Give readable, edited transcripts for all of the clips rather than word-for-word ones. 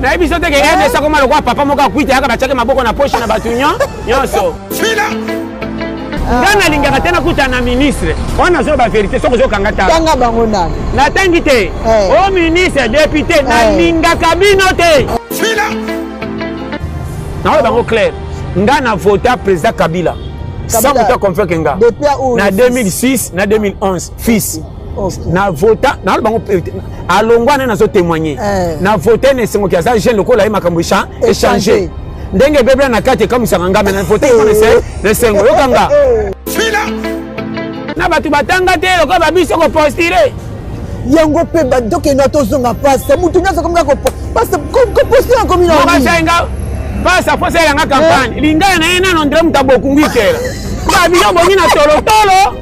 Nayebi so te ke RDC akoma lokola papa moko akwiti ayaka batiaki maboko na poche na bato nyonso. Nga nalingaka te nakutana na ministre wana, nazoloba verité. Soki ozokanga tanga bango nani? Natangi te. O ministre, député, nalingaka bino te. Naoyo bango clair, nga na vota président Kabila sans moto aconvaincre nga na 2006 na 2011 fils. Na vota, naoyo bango alongwa nde nazotémoigne. Na vote na esengoki, aza jeune lokola ye, makambo échange ndenge ebebela na kati ekamisaka nga, me na vote mpona na esengo. Yokanga na bato batanga te lokola babiso kopostule. Yango mpe tokenda, tozonga pasi, mutu nyonso akomi kaka kopostule, akomi na pasi afosa elanga campagne lingala na ye nano ndre moto abokungu ikela babilo bongi na tolotolo,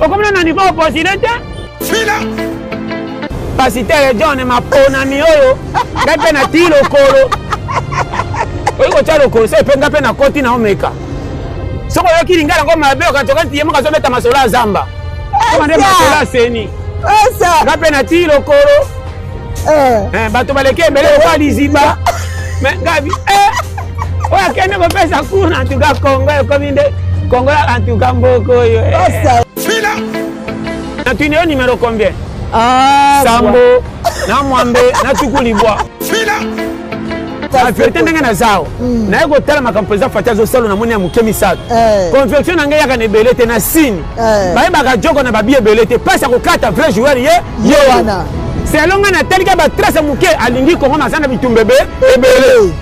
okomi na niveau opostule te. Pasteur John maponami oyo, ngai mpe natii lokolo, oyi kotya lokolo se mpe ngai mpe nakoti na omeka. Soki oyoki lingala yango mabe, okatoka ye moko azobeta masolo ya zamba koma nde masolo ya seni. Ngai mpe natii lokolo, bato baleki ebele lokola liziba, me ngabi oyo akende kopesa kuna. Antuka Kongo ekomi nde Kongo, antuka mboka oyo natuni yo numéro combien? Sambo na mwambe na 90. Na vérité, ndenge naza awa, naye kotala makambo président Fatshi azosala, namoni ya moke misato. Conviction na ngai eyaka na ebele te na sini. Bayebaka joko na babi ebele te, mpasi ya kokata vrai joueur ye ye wana. Selon ngai, natalika batrace moke, alingi Kongo, aza na bitumba ebele.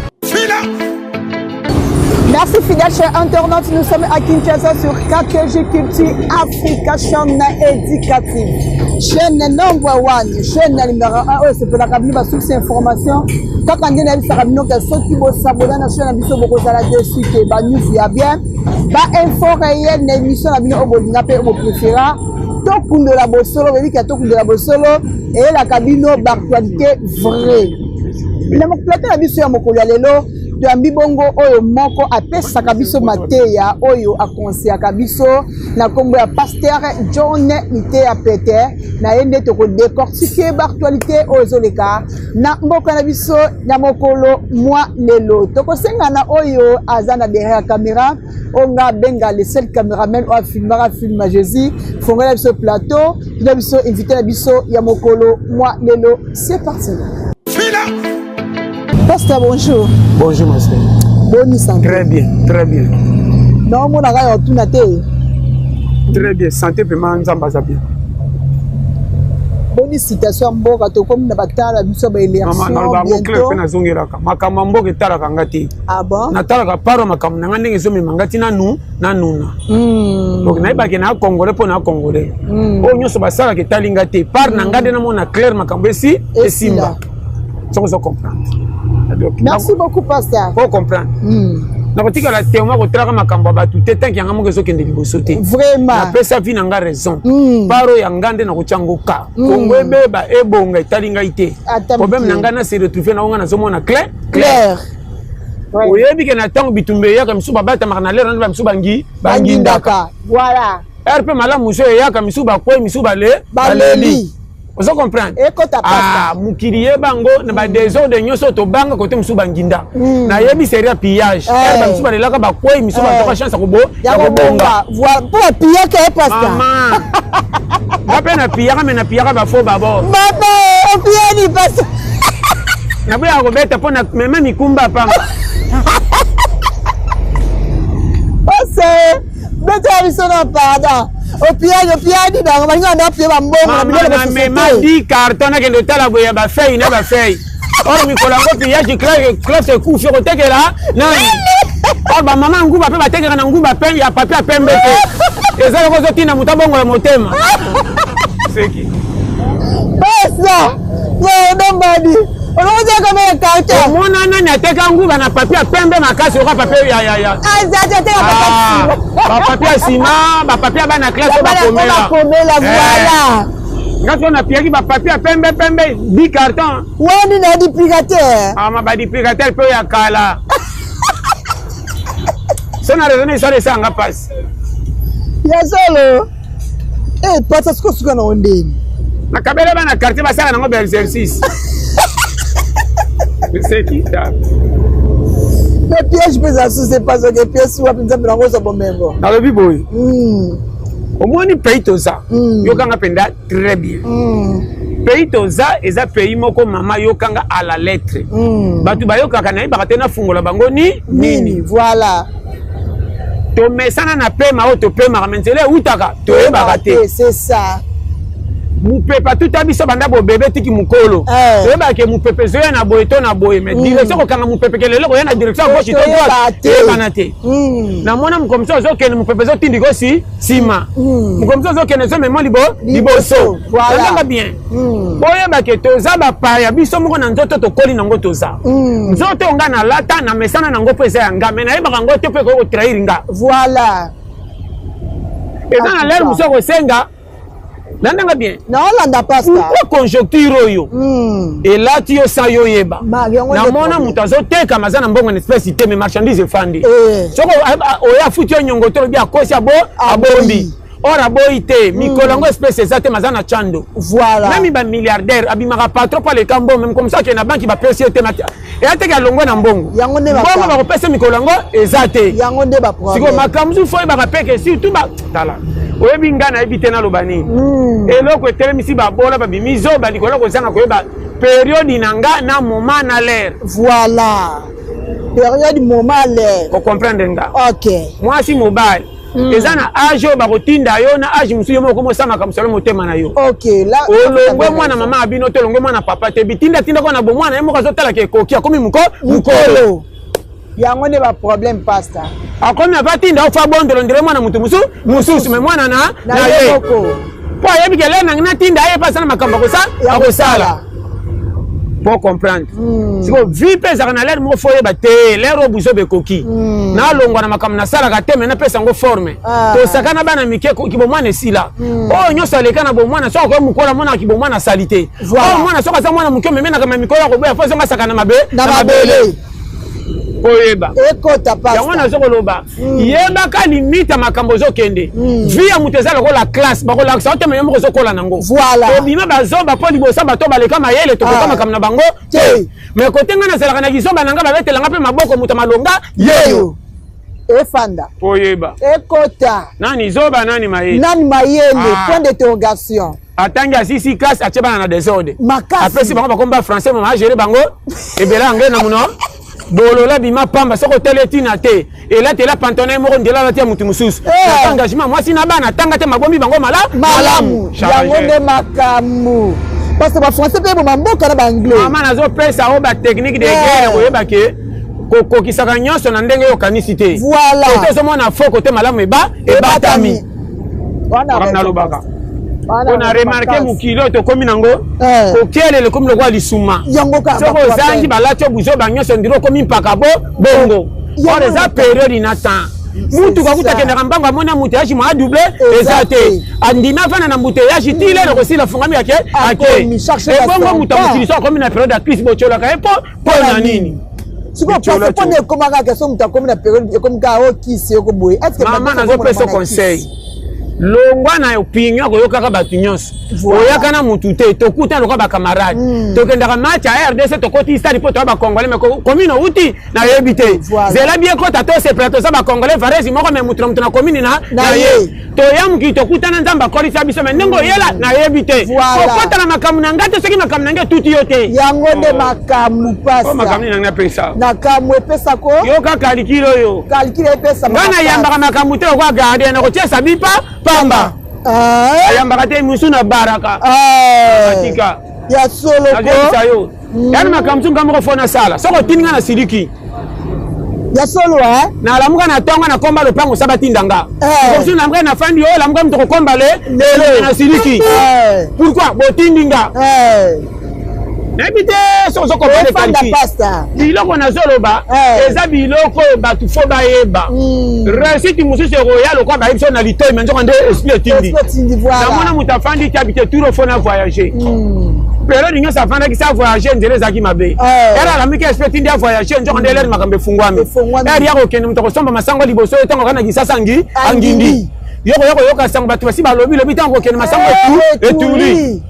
Merci fidèles chers internautes, nous sommes à Kinshasa sur KKG Culture Africa, chaîne éducative. Chaîne number one, chaîne numéro 1, oyo esepelaka bino basource information. Kaka nde nayebisaka bino ke soki bosabona na chaîne na biso, bokozala déçu te. Ba news ya bien, ba info réel na émission na bino oyo bolinga mpe oyo bopréféra, Tokundola Bosolo. Boyebi Tokundola Bosolo eyelaka bino baactualité vrai. Na plateau na biso ya mokolo ya lelo, toyambi bongo oyo moko apesaka biso mateya, oyo akonseyaka biso na nkombo ya Pasteur John Liteya Pete. Na ye nde tokodécortiquer baactualité oyo ezoleka na mboka na biso na mokolo mwa lelo. Tokosenga na oyo aza na derrière caméra, oyo nga abenga le seul caméraman oyo afilmaka film ya Jésus, fongola biso plateau na biso, invité na biso ya mokolo mwa lelo. C'est parti. Pasteur, bonjour. Bonjour, ma sœur. Boni santé? Très bien, très bien. Naomonaka yo tuna te. Très bien, santé vraiment, Nzambe aza bien. Boni situation ya mboka? Tokomi na batala biso ya baélection. Naloba yango clair mpe nazongelaka, makambo ya mboka etalaka nga te. Ah bon? Natalaka paro makambo na nga ndenge ezomema nga ti nanu nanuna. Donc nayebaki na Congolais mpo na Congolais oyo nyonso basalaka etali nga te. Part na nga nde namona clair makambo esi esimba, soki ozo comprendre. Merci beaucoup, pasteur. Po comprendre, nakotikala témoin kotalaka makambo ya bato te tant que yanga moko ezokende liboso te. Vraiment. Napesa vie na nga raison. Part oyo ya nga nde nakotya ngo ka Kongo ebeba ebonga etali ngai te. Problème na ngai, na se retrouve na ngo, nazomona clair. Clair. Oyebi ke na ntango bitumba eyaka, misusu babatamaka na lero, nde bamisusu bangi bangindaka. Voilà. Ere mpe malamu mosusu eyaka, misusu bakwei, misusu baleli. Ozo comprendre? Ekota. Ah, mokili yeba yango na badésordre nyonso tobanga kote, mosusu banginda. Nayebi série ya pillage, ere bamisusu balelaka, bakwei, misusu bazwaka chance ya kobonga. Mpo bapillaka ye, pasteur. Mama, nga mpe napillaka, me napillaka bafaux babo. Baba opillani, pasteur. Naboyaka kobeta mpo na mema mikumba pamba. Pasteur, betela biso na pardon. Opillani, opillani bango, balinga na piller bambongo na biloko na mema 10 carton, nakende otala boye ya bafeuille na bafeuille. Or mikolo yango pillage, classe ekufi, okotekela nani? Or bamama nguba mpe batekaka na nguba pe ya papier ya pembe te, eza loko ozotinda moto abongola motema seki. Pasteur, odombadi olokoteka mena carton. Omona nani ateka nguba na papier ya pembe makasi oka papier ya bapapier ya nsima, bapapier ya bana classe oyo bakomela? Bakomela, voilà. Nga so napillaki bapapier ya pembe pembe, 10 carton. Wani na duplicateur. Ama baduplicateur mpe oyo ya kala. So na raisonne, esala esanga mpasi. Ya solo. Eh, pasa siko suka na ondeni. Nakabela bana quartier, basala nango baexercice. C'est ça. Mais piège mpe eza susu epasoki pièce wapi Nzambe nango ozwa bomengo. Nalobi boye, omoni pays toza, yokanga mpenza très bien, pays toza eza pays moko, mama, yokanga à la lettre. Bato bayokaka, nayebaka te nafungola bango ni nini. Voilà. Tomesana na pema oyo topemaka, me nzela eutaka toyebaka te. C'est ça. Mopepe atuta biso banda bobebe tiki mokolo. Toyebaka ke mopepe ezoya na boye to na boye, mais direction kokanga mopepe ke lelo koya na direction ya gauche to droite, toyebana te. Namona mokomi mosusu azokende, mopepe ezotindika osi nsima, mokomi mosusu azokende, ezomema liboso. Tozanga bien. Boyeba ke toza bapaya biso moko na nzoto tokoli nango, toza nzoto nga nalata na mesana nango mpo eza ya nga, mais nayebaka yango te mpo ekoki kotrahir nga. Eza na l'heure mosusu akosenga, landanga bien. Naolanda, pasteur. Pourquoi conjoncture oyo elati yo sa yo oyeba? Namona moto azotekama, aza na mbongo na espèce te, mais marchandise efandi. Soki oyo afuti yo nyongo te, olobi akosi, abo abombi, or aboyi te. Mikolo yango espèce eza te, maza na chando. Même bamilliardaire abimaka patron mpo aleka mbongo, même comme ça akende na banki, bapesi ye te, eya teke alongwe na mbongo. Mbongo bakopesa mikolo yango eza te. Sikoyo makambo mosusu faut oyebaka peke, surtout tala, oyebi ngai nayebi te naloba nini. Eloko etelemisi babola, babimi zoba likolo kozanga koyeba période na nga na moment na l'heure. Voilà, période, moment, l'heure. Ocomprendre nga? Ok. Mwasi, mobali, eza na âge oyo bakotinda yo, na âge mosusu yo moko okomosamaka mosalo motema na yo. Olongwe mwana mama ya bino te, olongwe mwana papa te, bitindatinda kaka na bomwana, ye moko azotalaka ekoki, akomi mokolo. Yango nde baproblème, pasteur. Akomi apatinda ofa bondolo ndire mwana motu mosusu, mais mwana na ye mpo ayebi ke lere nangi natinda ye mpe asala makambo akosala po comprendre. Siko vie mpe ezalaka na l'heure moko, faut oyeba te l'heure oyo buzoba ekoki, nalongwa na makambo nasalaka te, mais napesa yango forme. Tosaka na bana mike, kibomwana esila. Oyo nyonso aleka na bomwana, soki akoki mokolo amonaka kibomwana asali te. Oyo mwana soki aza mwana moke, omemenaka ma mikolo akoboya, faut ezonga asaka na mabe na mabele. Oyeba ekota. Yango nazo koloba, yebaka limite ya makambo ozokende. Vie ya moto eza lokola classe, bakolakisa yo te, mais yo moko ozokola nango. Tobima bazoba mpo liboso bato baleka mayele, tokoka makambo na bango te, mais kote ngai nazalaka na kizoba na ngai, babetelanga mpe maboko, moto malonga yeyo. Efanda. Oyeba. Ekota. Nani zoba, nani mayele? Nani mayele? Point d'interrogation. Atangi, asisi classe, atie bana na désordre. Makasi. Apesi bango bakomba français, mama agere bango ebele anglais na muno bolola bima pamba. Soki otali etina te, elatela pantalon ye moko, ndela alati ya motu mosusu. Engagement mwasi na bana atanga te, mabombi bango malamu. Yango nde makambo, parce que bafrançais mpe eboma mboka na baanglais. Mama, nazopesa oyo batechnique de guerre, koyeba ke kokokisaka nyonso na ndenge oyo okanisi te. Kote ozomona fo kote malamu eba ebatami, nalobaka mpo na remarquer mokili oyo tokómi nango, kokielela ekomi lokola lisuma. Soki ozangi, balati yo buzoba nyonso, ndiri okomi mpaka bo bongo. Or eza période na temps. Mutuka kuta akendaka mbango, amoni embouteillage, mwa double eza te, andimi afanda na embouteillage ti lelo kosila, fungami ake ake. Ebongo moto ya mokili so akomi na période ya crise, botyolaka ye mpo na nini? Sikoyo mpona ekoma kaka so moto akomi na période, ekomi kaka okisi oko boye. Mama, nazopesa conseil, longwa na opinion koyokaka bato nyonso. Oyaka na mutu te, tokuta lokola bacamarade, tokendaka match ya RDC, tokoti stade mpo toya bacongolais, mais commune outi nayebi te. Zela bien, kota, tosepela, toza bacongolais varesi moko, mais mutu na mutu na commune na ye. Toya mokili, tokutana, Nzambe akolisa biso, mais ndenge oyela nayebi te. Kokota na makambo na ngai te soki makambo na ngai etuti yo te. Yango nde makambo. Makambo nini nanga napesa? Nakambo epesako. Yoka calcul oyo. Calcul epesa. Ngai nayambaka makambo te lokola gardien nakotiesa bipa pamba. Ayambaka te misu na baraka atika. Ya solo. Nazoyebisa yo, yani makambo mosusu nga moko faut nasala. Soki otindi nga na siliki. Ya solo. Nalamuka na ntongo, nakomba lopango sa batinda nga. Mosusu nalamuka, nafandi oyo, lamuka moto kokomba le lelo na siliki. Pourquoi botindi nga? Nayebi te soki ozokomprendre. Biloko nazoloba eza biloko oyo bato faut bayeba. Réussite mosusu ekoya lokola bayebi so na litoi, mais nzoka nde esprit etindi. Namona moto afandi ti abite tour, faut na voyage. Période nyonso afandaki sa voyage, nzela ezalaki mabe. Ere alamiki, esprit etindi ya voyage, nzoka nde elere makambo efungwami. Ere ya kokende, moto akosomba masango liboso ye, ntango kaka na Kisasa ngi angindi, yo koya koyoka sango, bato basi balobi lobi, ntango kokende, masango etuli.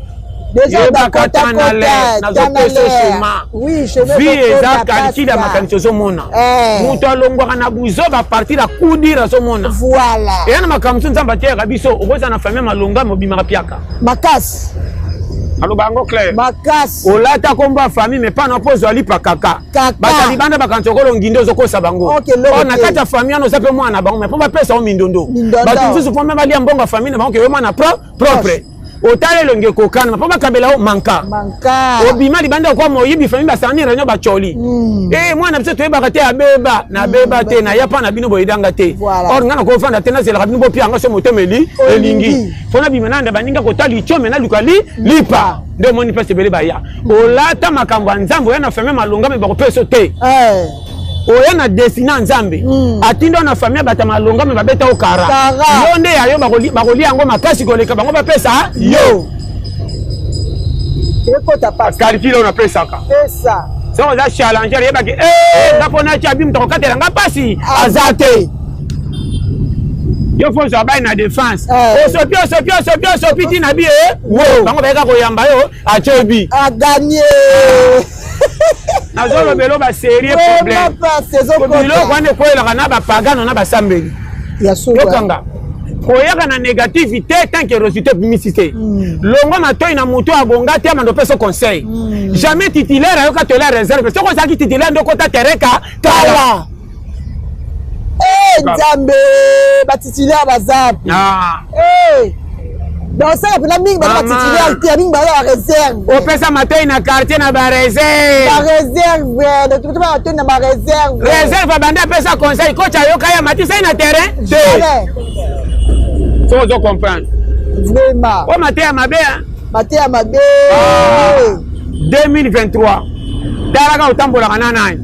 Yebaka tanale, nazopesa schéma. Vie eza calcul ya makanisi ozomona. Moto alongwaka na buzoba partir ya coup dur azomona. Voilà. Eya na makambo mosusu Nzambe ateyaka biso, okozala na famille malonga mais obimaka piaka. Makasi. Aloba yango clair. Makasi. Olata kombo ya famille mais pana mpo ozwa lipa kaka. Bato ya libanda bakanisi okolo ngindo ozokosa bango. Okay, na kati ya famille wana oza mpe mwana na bango mais mpo bapesa yo mindondo. Bato mosusu mpo me balia mbongo ya famille na bango ke yo mwana propre. Otala elongi ekokana mpo bakabela yo manka. Obima libanda okwa moyibi famille basangani réunion bacoli. Eh mwana biso toyebaka te abeba nabeba te naya mpa na bino boyedanga te. Or nga nakofanda te nazelaka bino bopia nga so motema elingi. Fo nabima nanda baninga kotala itiome naluka lipa. Nde omoni mpasi ebele baya. Olata makambo ya Nzambe oya na famille malonga me bakopesa te. Oya na destin ya Nzambe. Atinda na famille bata malonga me babeta yo kara. Yo nde ya yo bakolia yango makasi koleka bango bapesa yo. Ekota pasi. Calcul oyo napesaka. Pesa. Soki oza challenger yebaki nga mpo natya bi moto akokatela nga pasi aza te. Yo fo ozwa bai na défense. Osopi osopi osopi osopi ti na bi bango bayeka koyamba yo atye bi. A gagné. Nazolobela ba sérieux problème. Biloko wana ekwelaka na bapagano na basambeli. Yokanga koyaka na négativité tant que résultat ebimisi te. Longo matoi na moto abonga te amando opesa conseil. Jamais titulaire ayoka tola réserve. Soki ozalaki titulaire nde okota terrain ka kala. Nzambe batitulaire baza. Basala mpena mingi baza batitulaire te, mingi baza ba réserve. Opesa matoi na quartier na ba réserve. Ba réserve, donc matoi na ba réserve. Réserve abandi apesa conseil, coach ayoka ya matisa ye na terrain te. Soki ozo comprendre. Vraiment. O mateya mabe hein. Mateya mabe. 2023. Talaka otambolaka na nani?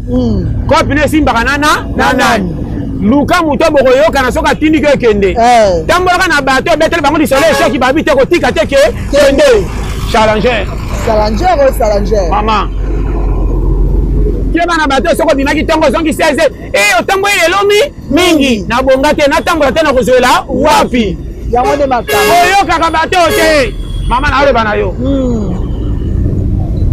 Kopi no esimbaka na na nani? Luka moto bokoyokana soki atindiki yo ekende. Tambolaka na bato obeteli bango lisolo esoki babi te kotika te ke kende. Challenger. Challenger o challenger. Mama. Keba na bato soki obimaki ntongo ozongi 16 otamboli lelo mingi nabonga te natambola te nakozwela wapi. Yango nde makambo. Oyokaka bato te. Mama na oloba na yo.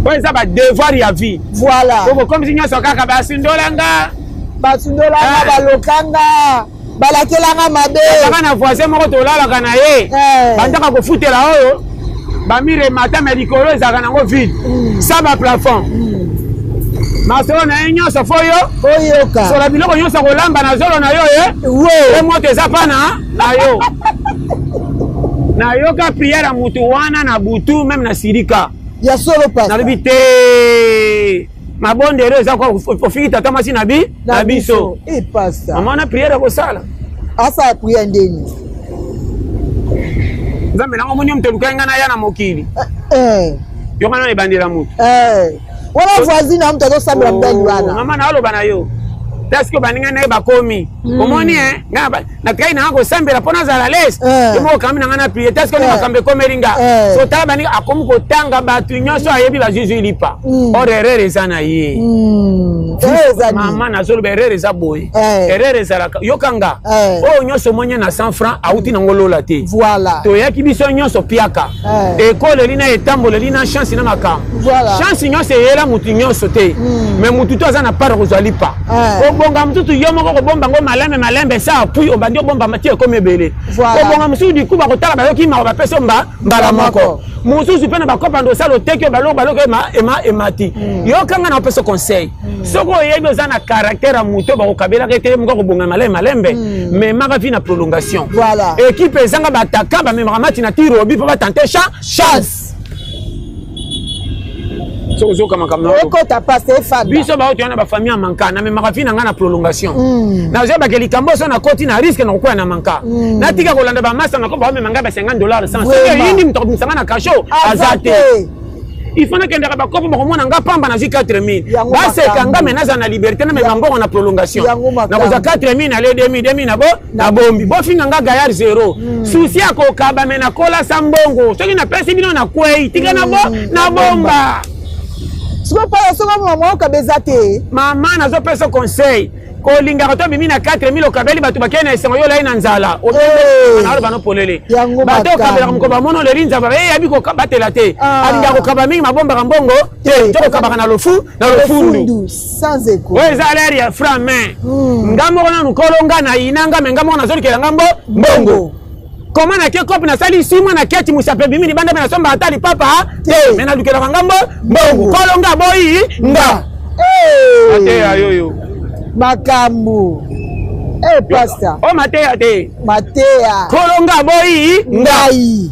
Oyo eza ba devoir ya vie. Voilà. Okokomisi nyonso kaka basundolanga. Basundolanga balokanga balakelanga mabe. Kaka na voisin moko tolalaka na ye. Bandaka kofutela oyo bamire mata me likolo ezalaka nango vide. Sa ba plafond. Masolo na ye nyonso fo yo. Oyoka. Sola biloko nyonso kolamba na zolo na yo ye. Moto eza pa na yo. Nayoka prière ya mutu wana na butu même na sirika. Ya solo pasta. Nalobi te. Mabondelo eza kwa ofiki tata mwasi na bi na biso. Eh pasta. Mama na prière kosala. Asa prière ndeni. Nzambe nango moni moto luka nga na ya na mokili. Yo kana ebandela moto. Wana voisine na moto azosambela mbeli wana. Mama na aloba na yo. Parce que baninga na ye bakomi. Omoni hein, nga nakai nanga kosambela mpo nazala lese. Yo moko kami nanga na prier. Parce que makambo ekomeli nga. So tala baninga akomi kotanga bato nyonso ayebi bazuzu lipa. Or erreur eza na ye. Mama nazoloba erreur eza boye. Erreur ezalaka yokanga. Oyo nyonso omoni na 100 francs auti nango lola te. Voilà. Toyaki biso nyonso piaka. Ekoleli na etamboleli na chance na makambo. Chance nyonso eyela mutu nyonso te. Mais mutu to aza na part kozwa lipa. Obonga mususu yo moko kobomba ngo malembe malembe sa appui obandi obomba mati ekomi ebele. Obonga mususu du coup bakotala bayoki mawa bapesi mbala moko. Mususu mpe na bakopa ndo osala oteki oyo baloko baloko emati. Yokanga na opesa conseil. Soki oyebi oza na caractère ya moto bakokabelaka ete ye moko akobonga malembe malembe, memaka vi na prolongation. Équipe ezanga bataka bamemaka mati na tirobi mpo batante chance. Soki ozoyoka makambo ekota pasi efanda. Biso baoto wana bafamille ya manka namemaka vi na ngai na prolongation. Nazoyebaka likambo so nakoti na risque na kokwea na manka. Natika kolanda bamasa nako baomema ngai ba $50 sans. Soki eyindi moto akobimisa ngai na kasho aza te. Il faut nakendaka bakopo bakomona nga pamba nazwi 4000. Baseka nga me naza na liberté namema mbongo na prolongation. Nakozwa 4000 ale 2000 2000 na bo na bombi. Bofinga nga gaillard zéro. Souci ya kokaba me nakolasa mbongo. Soki napesi bino na kwei tika na bo na bomba. Sikoyo pala soki mama okaba eza te. Mama nazopesa conseil kolingaka to bimi na 4000 okabeli bato bakei na esengo yo olai na nzala naloba no polele bato okabelaka mokolo bamona oleli nzala eyabi kobatela te ah. alingaka kokaba mingi mabombaka mbongo te to kokabaka na lofu na lofundu oyo eza lere ya franc main hmm. nga moko nanu kolo nga na yina nga me nga moko nazolikela nga mbo mbongo koma na ke kope nasali si mwa na keti musape bimi libanda me nasomba ata lipapa te me nalukelaka nga mbo mbongo kolo nga boyi nga mateya yoyo makambo Eh, pasteur. O mateya te. Mateya. Kolo nga boyi ngai.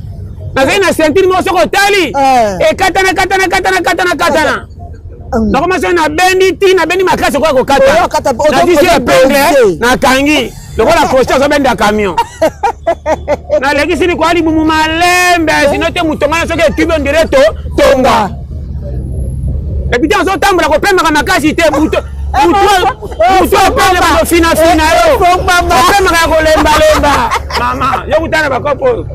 Nazali na ceinture moko soki otali. Eh. Ekatana katana katana katana katana. Nakoma soki nabendi ti nabendi makasi okoya kokata. Natisi epingle nakangi. Lokola crochet azobenda camion. Nalekisi likwa libumu malembe sino te motonga na soki etubi ondire to tonga. Epuis te azotambola kopemaka makasi te butu mutu apele bakofinafina yo opemaka ya kolembalemba mama yo kutana bakopo oyo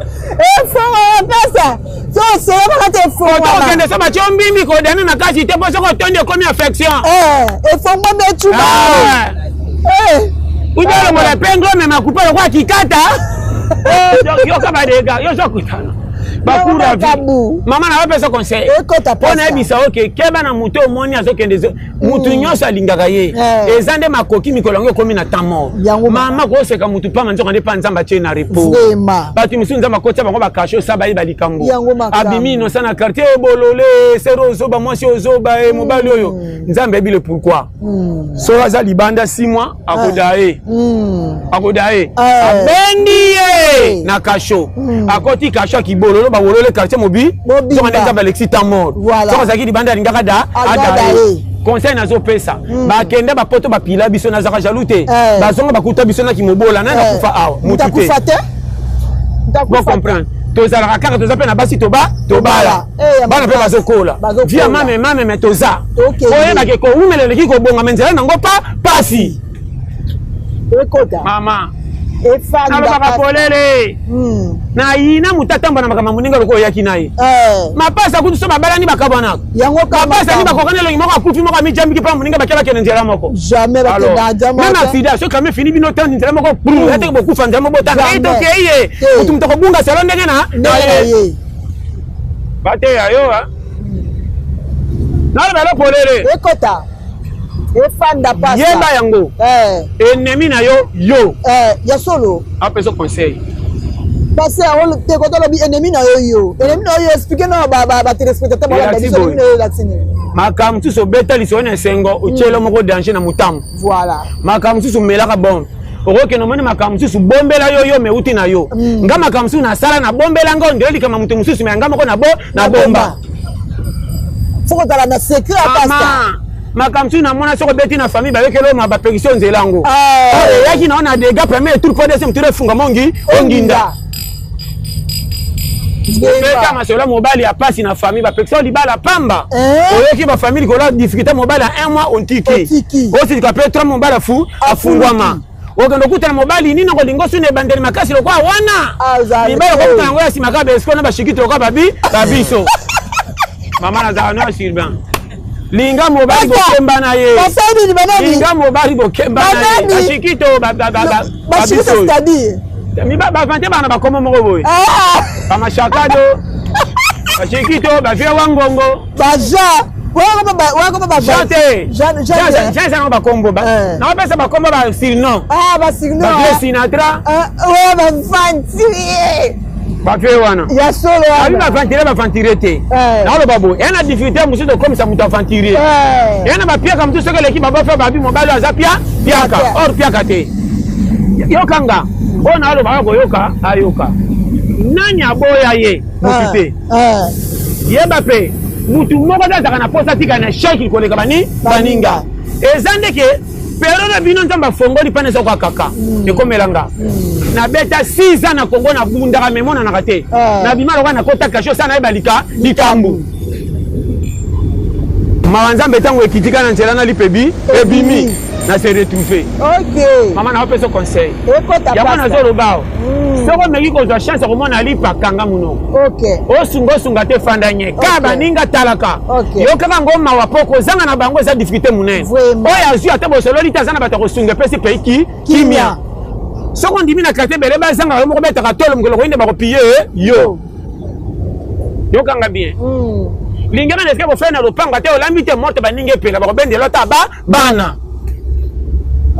okende so batio mbimbi kodame makasi te mpo soki otondi ekomi affection efongwami ecuba uti olongola penglo mema kupe lokola kikata yoka badega yo ozokutana bakura mama na bapesa conseil mpo nayebisa oke keba na moto omoni azokende motu mm. nyonso alingaka ye eh. eza nde makoki mikolo yango ekomi na temps mort mama koseka motu pamba nzoka nde mpa nzambe atie na repos bato misusu nzambe akotia bango bakashe osa bayeba likambo abimi inosa na quartier obolole oh, sero ozoba mwasi ozoba e mobali oyo mm. nzambe ayebi le pourquoi mm. solo aza libanda 6 mois akoda ye akoda ye eh. abendi ye na kasho akoti kasho akibololo babolole quartier mobi soka nde nzambe alexi temps mort soka azalaki libanda alingaka da ada ye conseil nazopesa mm. bakenda bapoto bapila biso nazalaka jaloux te eh. bazonga bakuta biso na kimobola nani eh. akufa awa mutu te bo comprendre tozalaka kaka toza mpe na basi toba tobala eh, bana mpe bazokola via mame mame me toza oyebake kowumela eleki kobonga me nzela nango pa pasi mama nalobaka polele hmm. nayina moto atamba na makambo moninga lokola oyaki na ye eh. mapasa kutu so babalani bakabwanaka mapasa ni bakokani elongi moko akufi moko amijambiki mpa moninga bake bakende nzela moko meme accident soki kame fini bino tandi nzela moko ateke bokufa nzela moko botanga etokei ye motu moto akobunga selo ndenge na ye bateya yo naloba elo polele ekota efanda pasta yeba yango eh. ennemi na yo yo eh, ya solo apesa conseil parce yango te kota olobi ennemi na yo yo ennemi na yo yo explike na batelespectateur balanda biso ennemi na yo elakisi nini makambo mosusu obeta lisolo na esengo otyelo hmm. moko danger na motambo voilà makambo mosusu omelaka bombe okokende omoni makambo mosusu bombela yo yo meuti na yo mm. nga makambo mosusu nasala nabombela nga ondele likama moto mosusu me nga moko na bomba fo kozala na secret ya pasta makambo mosusu namona soki obeti na famille bayokeli oyo ma bapekisi yo nzela yango ah. oh, eyaki na yo na dega premier tour po deuxième tour efunga mongi onginda beta masolo ya mobali ya pasi na famille bapekisa yo libala pamba eh? oyoki bafamille likolo ya difficulté mobali ya un mois ontiki osilika mpe trois mobali afu afungwama okende okutana mobali nini okolinga osuna ebandeli makasi lokola wana ah, mibali okokutana yango ya nsima kaka baesiko na bashikiti lokola babi babiso mama nazala no surban linga mobali bokemba na ye linga mobali bokemba na ye bashikito babiso bavante bana bakoma moko boye ah! bamashakado bashikito bavie wangongo baja Jean te Jean eza nango bakombo eh. naopesa bakombo ba surnom ah, bavie Sinatra ah, baventurier bavie wana ya solo abi baventurier baventurier te eh. naoloba boye eya na difficulté mosusu tokomisa moto aventurier eh. eya na bapiaka mosusu soki eleki babafe babi mobali aza pia piaka or piaka te yokanga oyo naolobaka koyoka ayoka nani aboya ye motu te yeba mpe mutu moko te azalaka na mposa atika na echec koleka bani baninga eza ndeke periode bino nzambe afongoli mpana eza kwa kaka mm. ekomela nga mm. nabeta 6 ans na kongo nabundaka me emonanaka te eh. nabima lokola nakota kasho osala nayeba lika likambo Mawa Nzambe ntango ekitika na nzela na lipebi ebimi na se retrouver. Okay. Mama na opesa conseil. Ekota yango nazoloba awa. Hmm. Soko omeki kozwa chance ya komona lipa kanga monoko. Okay. Osunga osunga te fanda nye. Ka okay. baninga talaka. Okay. Yo kaka ngo mawa po kozanga na bango eza difficulté monene. Oyo azwi ata bosololi te aza na bato ya kosunga epesi pays ki kimia. Soko ondimi na quartier ebele bazanga yo moko betaka tolo mokolo koyinde bakopiye yo. Yokanga bien. Lingana na esika bofai na lopango ate olambi te moto baninga epela bakobendela ata ba bana.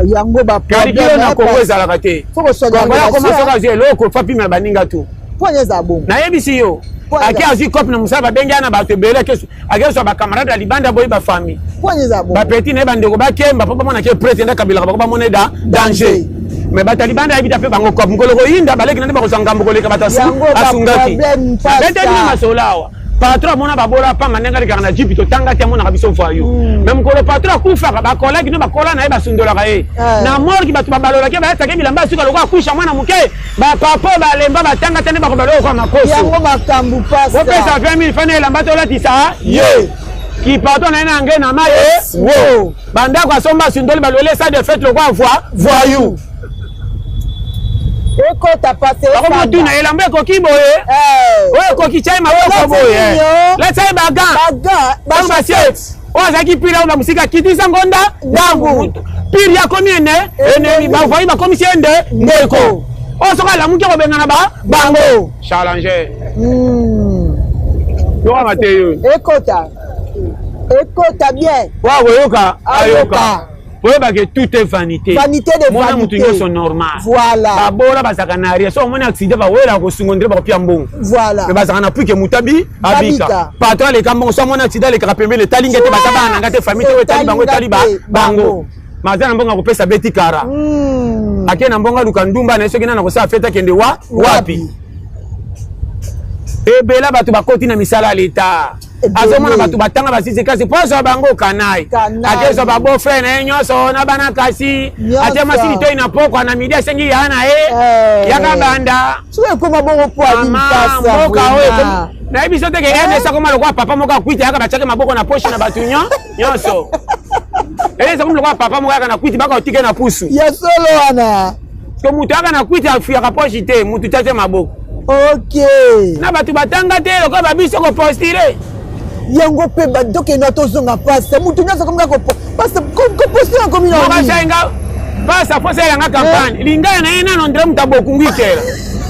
Yango ba kalikilo na Kongo ezalaka te. Kongo ya koma soki azwi eloko fa pimela baninga tu. Nayebisi yo ake azwi cope na mosala babengi ana bato ebele akezwa bacamarade ya libanda boyi bafamille bapeti na ye bandeko bakemba mpo bamona ke prete nde akabelaka bango bamona da danger mais bato ya libanda ayebi ta mpe bango cope mokolo koyinda baleki na nde bakozwa ngambo koleka bato asungaki abeteli na masolo awa patron amona babola pamba ndenge alekaka na jipi totanga te amonaka biso voyou hmm. mais mokolo patron akufaka bakolaki no bakola na ye basundolaka ye eh. na morki bato babalolaki bayataki bilamba ya suka lokola akusha mwana moke bapapa balemba batanga te nde bakobaloka kwa makoso yango makambo pasa opesa 20 000 fana elamba tolatisa ye kipato na ye na nge na maye wo bandako asomba asundoli balwele sa de fete lokwa voi voyou ekota pase bakomotuna elamba ekoki boye eh. oyo ekoki tia ye maboko boye latisa ye bagan basie oyo azalaki pire oyo mosika akitisa ngonda dangu pire akomi ene enemi bavoyi bakomisi ye nde ndeko oyo soki alamuki akobengana ba bango challenger hmm. yokaka te yo ekota ekota bien oyo akoyoka ayoka oyeba ke tout est vanité vanité de mona moto nyonso normal voilà babola bazalaka na rien so omoni accident bawelaka kosunga ndire bakopia mbongo voilà mais bazalaka na puike moto abi abika patron aleka mbongo so amoni accident alekaka pembeni etali nge te baza bana na nga te famille te oyo etali bango etali bango maza na mbongo akopesa beti kara hmm. ake na mbongo aluka ndumba na ye soki nana kosala fete akende wa wapi ebela bato bakoti na misala ya leta azomona bato batanga basisi kasi mpo azwa bango kanai akezwa ba beau frère na ye nyonso na bana kasi atie mwasi litoi na pokwa na midi asengi ya na ye eh. yaka banda ekoma bongo po mboka oyo nayebi so te ke rdc akoma lokola papa moko akwiti ayaka batiaki maboko na poche na bato nyonso rdc akomi lokola papa moko ayaka na kwiti baka otike na pusu ya solo wana ko moto ayaka na kwiti afuyaka poche te motu tiatie maboko ok na bato batanga te lokola babiso kopostile yango mpe tokenda tozonga pasta motu nyonso akomi kaka kopostile akomi naokasainga pasta fo asalelanga campagne eh? lingala na ye nano ndre moto abokungu ikela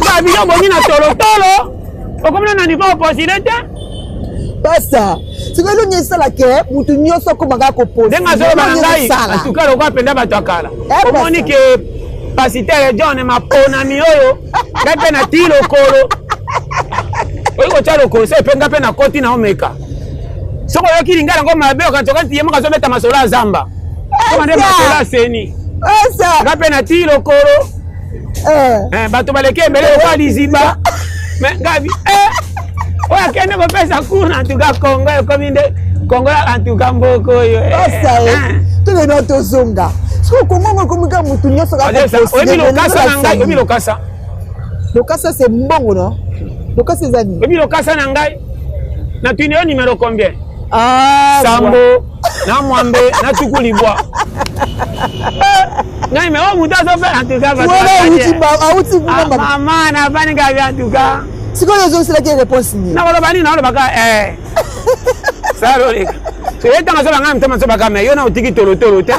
babilo obongi na tolotolo okomi na niveau opostile te pasta sikoyo elongi esala ke motu nyonso akoma kaka kopostile ndenge azoloba na ngai atuka lokola mpenza bato ya kala eh, omoni ke pasitere John maponami oyo ngai mpe natii lokolo oyi kotya lokolo so epe ngai mpe nakoti na omeka soki oyoki lingala yango mabe okanisi ye moko azobeta masolo ya zamba koma nde masolo ya seni ngai mpe natii lokolo eh. Eh, bato baleki ebele lokola liziba me ngai eh, oyo akende kopesa cour en tout cas Congo ekomi nde Congo en tout cas mboka oyo tolena tozonga sikoyo Congo ngo ekomi kaka motu nyonso oyebi lokasa na ngai oyebi lokasa lokasa se mbongo no lokasa eza nini oyebi lokasa na ngai natuni yo numero combien ah, sambo na mwambe na tuku libwa ngai me oyo moto azope en tout cas auti kuna mama navandi ngai en tout cas sikoyo ozongiselaki réponse nini nakoloba nini naolobaka eh. saloleka soye ntango azoba ngai motema azobaka me yo na otiki tolotolo te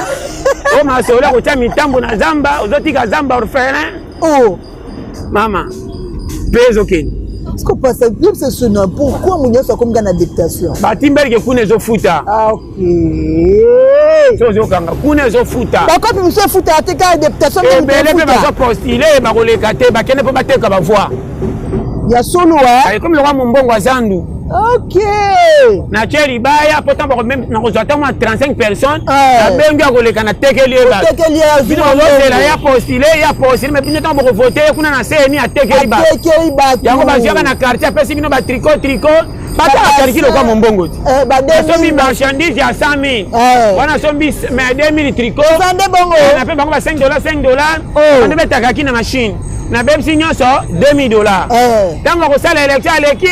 o masolo akotya mitambo na zamba ozotika zamba orphelin oh. mama mpe ezokende Parce que c'est ce nom. Pourquoi mon nyonso akomi na députation? Batimbelike kuna ezofuta. Ah, ok. So ozokanga kuna ezofuta. Bakopi mosusu efutaka te kaka députation. Ebele mpe bazopostule bakoleka te bakende mpo bateka bavoi. Ya solo wa. Ekomi lokola mombongo ya zandu. Ok. Natie libaya mpo ntango nakozwa ata mwa 35 personnes nabengi akoleka natekeli ye bato. Bino bozozela ya postule ya postule mais bino ntango bokovote ye kuna na CNI atekeli bato. Yango bazwaka na quartier apesi bino ba tricot tricot bato akaliki lokwa mombongo ti asombi marchandise ya 100 000 wana asombi mais 2000 tricot nape bango ba 5 dollars 5 dollars wana betakaki na machine nabebisi nyonso 2000 dollars ntango akosala élection aleki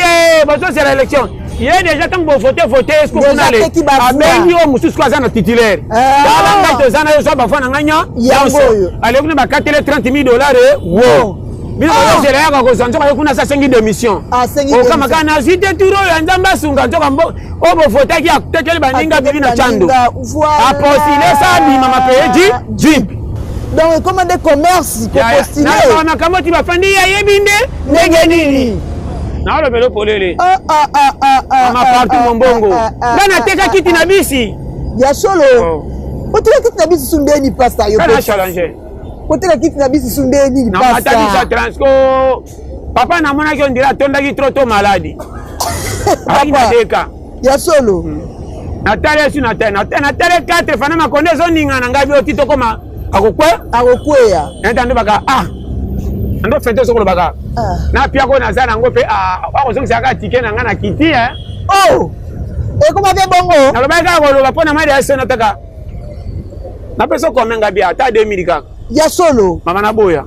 bozozela élection. Ye déjà ntango bovote vote esko kuna le abengi oyo mosusu ko aza na titulaire. Ah. Tala ngai toza na yo zwa bavoi na ngai Yango oyo. Ale kuna bakatele 30 000 dollars wo. Bino Ah. bozozela yaka kozwa nzoka ye kuna asi asengi démission. Asengi Okama démission. kaka nazwi te turo oyo ya Nzambe asunga nzoka mbo oyo bovotaki atekeli baninga bibi na chando. Voilà. Apostile sa abima mapeye ji jeep. Donc ekoma nde commerce kopostile. Nalobaka makambo ti bafandi ye ayebi nde ndenge nini. Nalobela polele. Ah, ah, ah, ah, ah, Mama ah, partout ah, mombongo. ah, ah, Nga ah, nateka ah, kiti ah. na bisi. Ya solo. Oh. Oteka kiti na bisi su ndeni pasta yo. Kana challenge. Oteka kiti na bisi su ndeni Na pasta. matadisa transco. Papa namonaki ondira atondaki trop to maladi. Azalaki na deka. Ya solo. Natali esu natali natali natali 4 fana makonde ezoningana ngai bio ti tokoma akokwe Akokweya. neta ndo baka ah ando fete ozokolobaka Ah. na piako naza nango mpe ah, akozongisaka tike na ngai na kiti eh. Oh. Ekoma mpe bongo. Nalobaki kaka koloba mpo na mai ya sona taka napesa okome ngai bia ata 2000 kaka. Ya solo. Mama naboya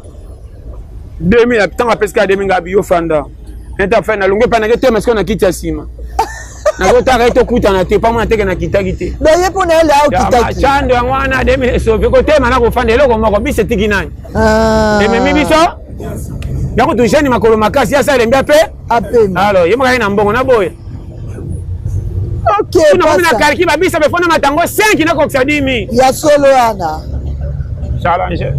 2000 ntango apesi kaka 2000 ngai biyo fanda neta fe nalongwe epai nake tema sikoyo na kiti ya nsima nazotaka ye tokutana te pamona teke nakitaki te. Donc ye mpo na ye la okitaki. Chando yango wana 2000 esauve kotema na kofanda eloko moko biso etiki nani Ah. ememi biso yango tujeni makolo makasi asa elembi ape Apema. alors ye moko aye na mbongo naboya. Ok. Kuna komi na Pasta. kalki babisa befona matango 5 nakokisa 10 000. Ya solo wana. Challenge.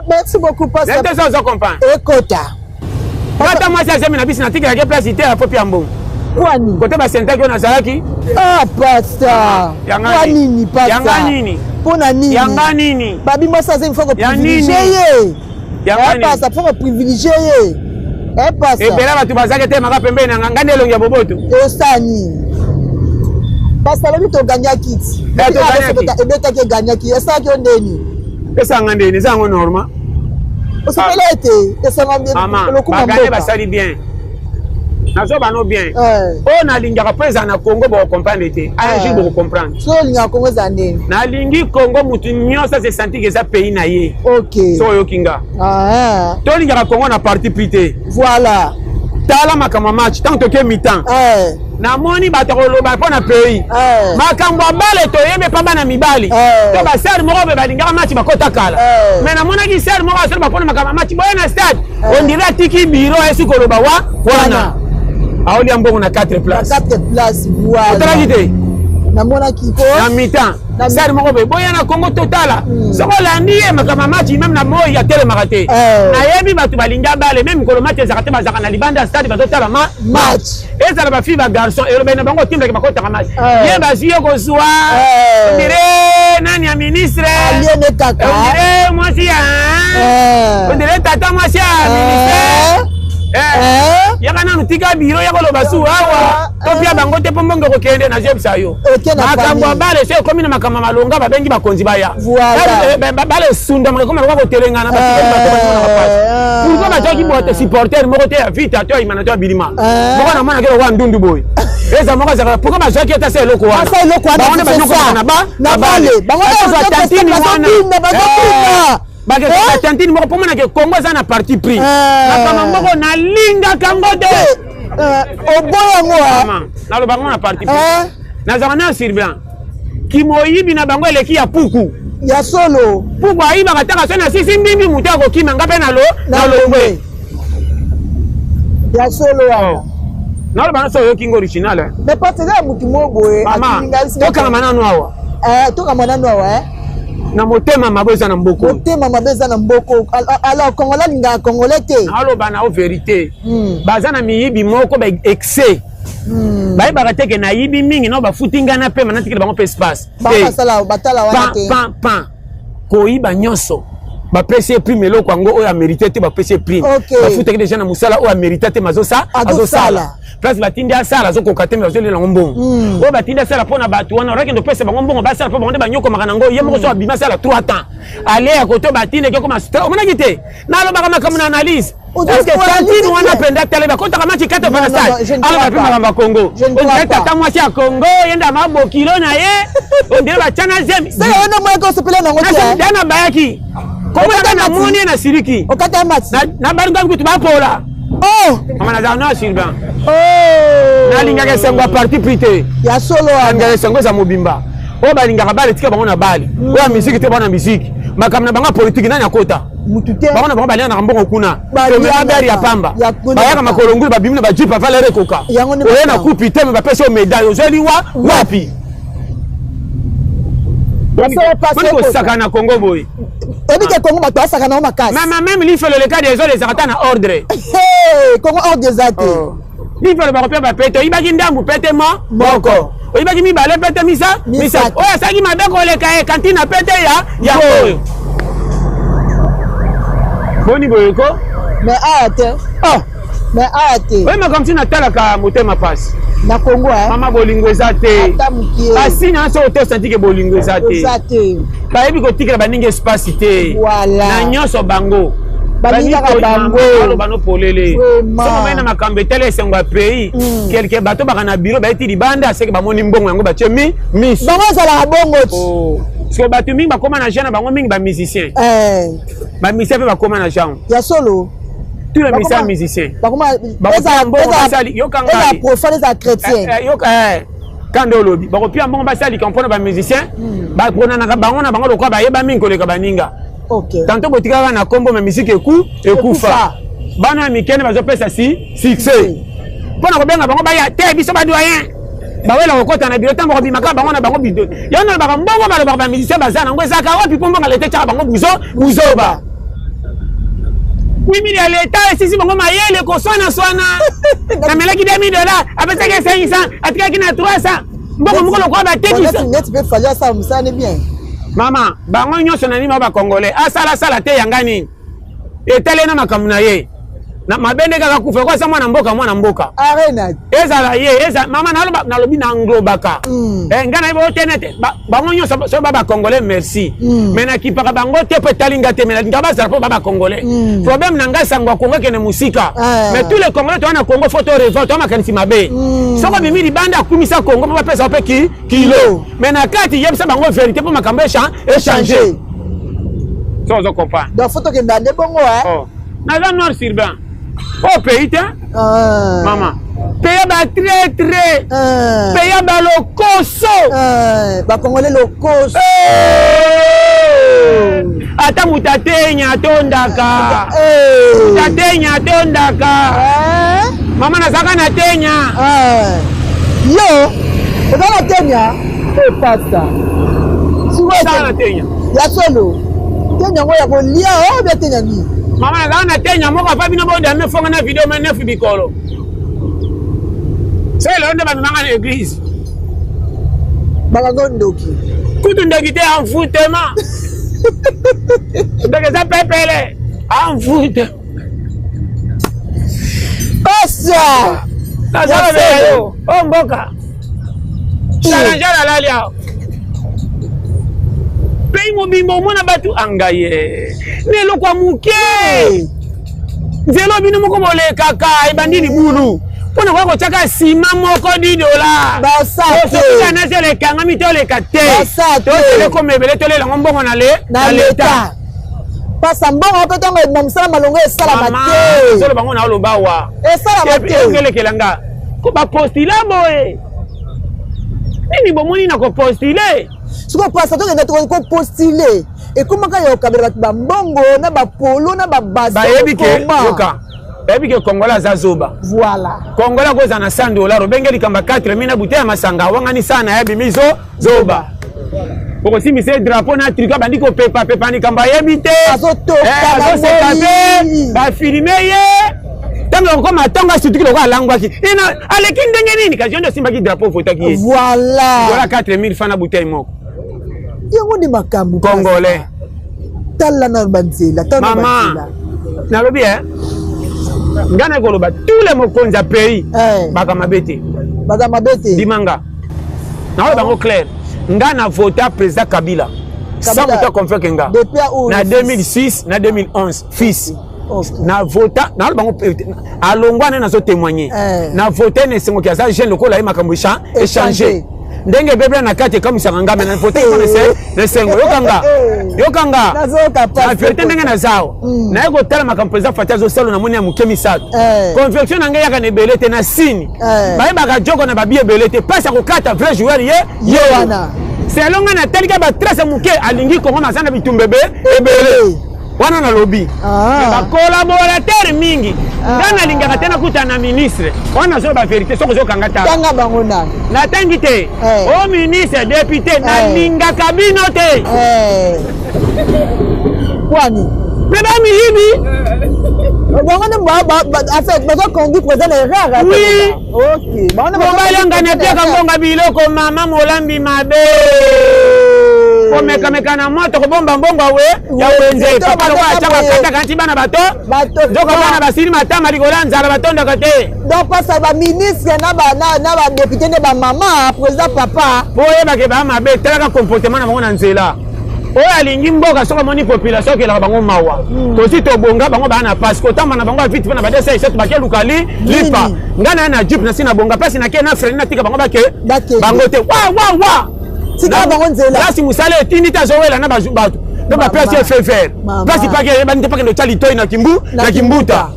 Merci beaucoup pasta. Nete so ozo comprendre. Ekota. Ata mwasi azemi na bisi natikelaki place te afopi ya mbongo. Kwani? Kote basentaki oyo nazalaki. Ah pasta. Yanga Kwa nini? nini pasta? Yanga nini? Mpona nini? Yanga nini? Babi mwasi azemi faut Ya koprivilégie nini? ye. Yanga Eh nini? pasta, faut koprivilégie ye. Eh pasta. Ebela bato bazalaki te maka pembeni na nga ngai nde elongi ya boboto. Osala nini? Pasta alobi toganyaki ti. Eh, toganyaki. Ebetaki eganyaki. Esalaki yo ndeni? Esanga ndeni eza yango normal. Osepela ete esanga Mama, lokuma baganye mboka. basali bien. Nazo bano bien. Eh. Oyo nalingaka mpo ezala na Congo bokocomprendre te. Un jour bokocomprendre. Soki olingaka Congo ezala ndeni? Nalingi Congo mutu nyonso ase sentir que eza pays na ye. Ok. So oyoki nga. Ah, Tolingaka Congo na parti pris te. voilà. Tala makambo ya match ntango toke mi-temps. Eh. Namoni bato koloba mpo na pays. Eh. Makambo ya bale toyebi epa bana mibali. Eh. To basere moko mpe balingaka match bakota kala. Eh. Mais namonaki sere moko asala bakona makambo ya match boye na stade. Eh. On dirait atiki bureau ayesi koloba wa wana. Aolia mbongo na 4 places. 4 places, voilà. Otalaki te? Namonaki ko. Na mi-temps. Na Sere moko boye boya na Congo totala. Soki olandi ye makambo ya match même na moi atelemaka te. Eh. Nayebi bato balingi bale même mikolo match ezalaka te bazalaka na libanda ya stade bazotala ma Match. Ezala ba fille ba garçon elobeli na bango otimbelaki bakotaka match. Eh. Ye bazwi ye kozwa. Eh. On dirait nani ya ministre. Aliene kaka. On dirait mwasi ya. Eh. On dirait tata mwasi ya ministère. Eh. Eh. Yaka nanu tika biro ya koloba su awa. Topia bango te mpo mbongo ekokende na jebisa yo. Eke na Makambo ya famille. bale so ekomi na makambo ya malonga babengi bakonzi baya. Voilà. Bale esundamaka ekoma lokola kotelengana batikali bato balimona bapasi. Eh. Pourquoi bazwaki bote supporter moko te ya vita to ya imana to ya bilima. Eh. Moko namonaki lokola ndundu boye. Eza moko azalaka pourquoi bazwaki ata se eloko wana. Asa eloko wana, Bango nde c'est banyokolaka ça. na ba Na bale. Bango nde Bazwa bazwa tantine wana. bazobina, bazobina. Eh. Bakeka Eh? tantine moko mpo monake Congo eza na parti pris. Eh. Makambo moko nalingaka ngo te. Eh, oboya yango ah. Mama, naloba ngo na parti pris. Eh. Nazalaka na surveillant. Kimoyibi na bango eleki ya puku. Ya solo. Puku ayibaka taka so na sisi mbimbi moto akokima nga mpe na lo na longwe. Ya solo wana. Naloba nyonso oyoki ngo original. Eh. Mais parce que ya mutu moko boye. Mama, atinga sika- tokangama nanu awa. Eh, tokangama nanu awa eh. Na motema mabe eza na mboko. Motema mabe eza na mboko. Alors Congolais alingaka Congolais te. Naloba na yo vérité. Hmm. Baza na miyibi moko ba excès. Hmm. Bayebaka te ke nayibi mingi no bafuti ngai na pema natikela bango mpe espace. Bango basala batala wana Pan te. pan pan. Koyiba nyonso. Bapesi ye prime eloko yango oyo amérité te bapesi ye prime. Ok. Bafutaki déjà na mosala oyo amérité te mazosa Azosala. azosala. Place batindi asala azokoka te mais bazolela yango mbongo. Hmm. Oyo batindi asala mpo na bato wana orakende opesa bango mbongo basala mpo bango nde banyokomaka nango ye moko so abima asala 3 ans. Ale ya koto batindi eke koma omonaki te. Nalobaka makambo na analyse. Ozo Est-ce que koala tantine nini wana te? mpenza tala bakotaka match 4 Non, fois na non, non, stade. je ne Aloba crois mpe pas. makambo ya Congo. Je ne On crois dirait pas. tata mwasi ya Congo ye nde amabokilo na ye. On dirait batiana zemi. Sasa wana mwana osepela nango te. eh? Dana bayaki. Komona Okata na match. moni ye na siliki. Okata match. Na balinga kutu bapola. Oh! Mama nazala na Sylvain. Oh! Nalingaka esengo ya parti pris te. Ya solo wana. Nalingaka esengo eza mobimba. Oyo balingaka bale tika bango na bale. Oyo ya miziki te bango na miziki. Makambo na bango ya politiki nani akota? Mutu te. Bango na bango balianaka mbongo kuna. Balianaka. Tomema gari ya pamba. Ya kuna. Bayaka makolo ngulu babimi na bajipe avant l'heure ekoka. Yango nde Oye na makambo. kupi te me bapesi yo médaille ozweli wa wapi? Basala pasi Boni ekota. kosaka na Congo boye. Oyebi ke Congo bato basaka nango makasi. Mama même lifelo leka des autres ezalaka ata na ordre. Hey, Congo ordre eza te. Oh. Lifelo bakopia bapete oyibaki ndambu pete mo moko oyibaki mibale pete misa misato oyo asalaki mabe koleka ye kantine na pete ya ya oyo boni boye ko mais awa te oh. Mais awa te. Oye makambo ti natalaka motema pasi. Na Congo hein. Mama bolingo eza te. Ata mukie. Kasi na so oto santi ke bolingo eza te. Eza te. Bayebi kotikela baninga espace te. Voilà. Na nyonso bango. Balingaka bango. Baloba no polele. Soki omai na makambo etali esengo ya pays. Quelque bato baka na bureau bayeti libanda seke bamoni mbongo yango batie mi miso. Bango ezalaka bongo ti. Oh. Siko bato mingi bakoma na genre bango mingi ba musiciens. Eh. Ba musiciens pe bakoma na genre. Ya solo. Tous les musiciens musiciens. Bakoma ezala yoka ngai. Ezala profane ezala chrétien. Eh, eh, yoka eh. Kanda olobi bakopia mbongo basalika mpona ba musicien hmm. baponanaka bango na bango lokola bayeba mingi koleka baninga. Okay. Tantôt botikaka na kombo mais musique eku ekufa. Bana ya mikene bazopesa si succès. Mpona kobenga bango baya te biso ba doyen. Bawela kokota na biro ntango bakobimaka bango na bango bido. Yango nalobaka mbongo balobaka ba musicien baza nango ezalaka wapi mpo mbongo leta etyaka bango buzo buzoba. 8000 ya leta esisi bango mayele koswana-swana. Namelaki 2000 dollars apesaki 500 atikaki na 300 mbongo moko lokola batekisa. Neti mpe Fally asala mosala ne bien. Mama, bango nyonso na nini ba congolais asala sala te yanga nini etale na makambo na ye na mabe nde kaka kufa ekosa mwana mboka mwana mboka arena ezala ye eza mama naloba nalobi na englobaka mm. eh, ngai nayebi oyo te nete bango nyonso soki ba bacongolais merci mm. mais nakipaka bango te mpo etali nga te mais nalinga bazala mpo ba bacongolais mm. problème na ngai sango ya congo ekende mosika ah. mais tous les congolais toza na congo faut to revolte toza makanisi mabe mm. soki obimi libanda akumisa congo mpo bapesa mpe ki kilo mais na kati yebisa bango vérité mpo makambo échange so ozo comprendre donc faut tokenda nde bongo eh? Oh. Naza noir sur blanc oyo pays te ah. mama peya batraitre ah. peya balokoso ah. bakongole lokoso eh. Ata moto atenya atondaka eh. moto atenya atondaka eh. Mama nazalaka na tenya yo oza na tenya epasa na tenya ya solo tenya yango ya kolia oyo bia tenya nini mama nazalaka na tenya moko afa bino bodame fonga na video me neuf bikolo soki lelo nde bamemanga na église bakango ndoki kutu ndoki te envoûtement ndoki eza pepele envoûte pasa nazalobela yo o mboka challenger alali awa pays mobimba omona bato angaye na eloko ya moke nzela bino moko bolekaka ebandi libulu mpo na koya kotiaka nsima moko 10 dollars basate na zela ekangami toleka te Basate. tozela ekoma ebele tolela yango mbongo na le na leta pasa mbongo mpe ntango ebima mosala malongo esalama te zolo bango na oloba wa esalama te elekela nga ko bapostila boye nini bomoni na kopostile sikoyo pasa tokenda kopostile ekomaka ya kokabela bato bambongo na bapolo na babasi bayebi ke yoka bayebi ke congolais aza zoba voilà congolais akozala na 100 dollar obenge likambo ya 4000 na bouteille ya masanga awangani sana na ye abimi zo zoba okosimbisa ye drapeau na tricot abandi kopepapepa likambo ayebi te azoseka te bafilme ye ntango akokoma ntango asutuki lokola alangwaki ina aleki ndenge nini kasi yo nde osimbaki drapeau ovotaki ye voilà voilà 4000 francs na bouteille moko yango nde makambo congolais tala na banzela tala na mama banzela nalobi e ngai naye koloba tous les mokonzi ya pays Eh. baka mabe te baza mabe te ndimanga naoyo bango clair ngai na vota président Kabila sans Kabila. moto aconfirme nga Depuis où na fils? 2006 na 2011 fils Ok. na vota naloba bango alongwa nde nazo témoigner Eh. na vote na esengoki aza jeune lokola ye makambo échange Échanger. Ndenge ebebela na kati ekamwisaka nga, me na vote mpo na esengo. Yokanga, yokanga na verité ndenge naza awa. Naye kotala makambo président Fatshi azosala, namoni ya moke misato. Conviction na ngai eyaka na ebele te, na sini bayebaka joko na babi ebele te, mpasi ya kokata vrai joueur ye ye wana. Selon ngai, natalika batrace ya moke, alingi Kongo, maza na bitumba ebele wana. Nalobi bacollaborateur mingi, ngai nalingaka te nakuta na ministre wana. Nazoyo bavérité, soki ozokanga tanga bango nani. Natangi te. O ministre, député, nalingaka bino te. Kwani? Mpe bamiyibi. Bango nde en fait bazoconduire président na erreur. Oui. Ok. Mobali angani atiaka mbonga biloko, mama molambi mabe, komekameka na moto, kobomba mbongo awe ya wenze. Papa lokola atiaka kataka nti bana bato, nzoka bana basili matama likolo ya nzala, batondaka te. Donc pasa baministre na badéputé nde bamama président papa. Mpo oyebake baa mabe, talaka comportement na bango na nzela. Oyo alingi mboka, soki amoni population, akelaka bango mawa. Tosi tobonga, bango baa na pasi, kotamba na bango ya vite mpe na badesa esetu bake luka li lipa. Ngai na ye na jeep, nasi na bonga mpasi, nake na freine, natika bango bake bango te, wa wa wa. Tikala bango nzela. Place mosala etindi te, azowela na bato mpe bapesi ye feu vert. Place pake eyebani te, pakende otya litoi na kimbu na kimbuta.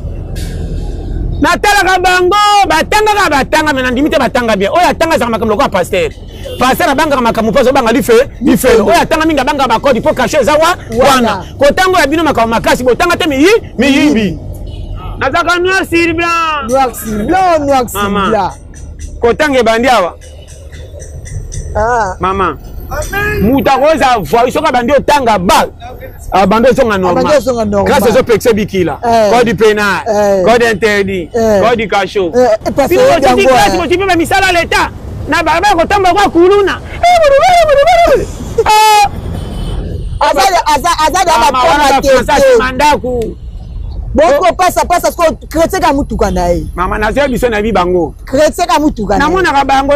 Natalaka bango, batangaka, batanga, me nandimi te batanga bien. Oyo atanga azaka makambo lokola pasteur. Pasteur abangaka makambo mpo azobanga life lifelo. Oyo atanga mingi abangaka bakodi mpo kashe eza wa wana. Kotango ya bino makambo makasi, botanga te, miyi miyibi. Nazalaka noir sur blanc. Noir sur blanc, noir sur blanc. Kotanga ebandi awa. Mama, moto akoza voi soki abandi otanga ba abandi ozonga normal, grâce ezopekisa bikila, code pénal, code interdit, code cachot. Bino botiki classe, botiki mpe bamisala leta na balabala, kotambola kwa kuluna. Aza da bakoma te. Mandaku. Boko pasa pasa siko chrétien ka mutuka na ye. Mama, nazoya biso nayebi bango. Chrétien ka mutuka. Namonaka bango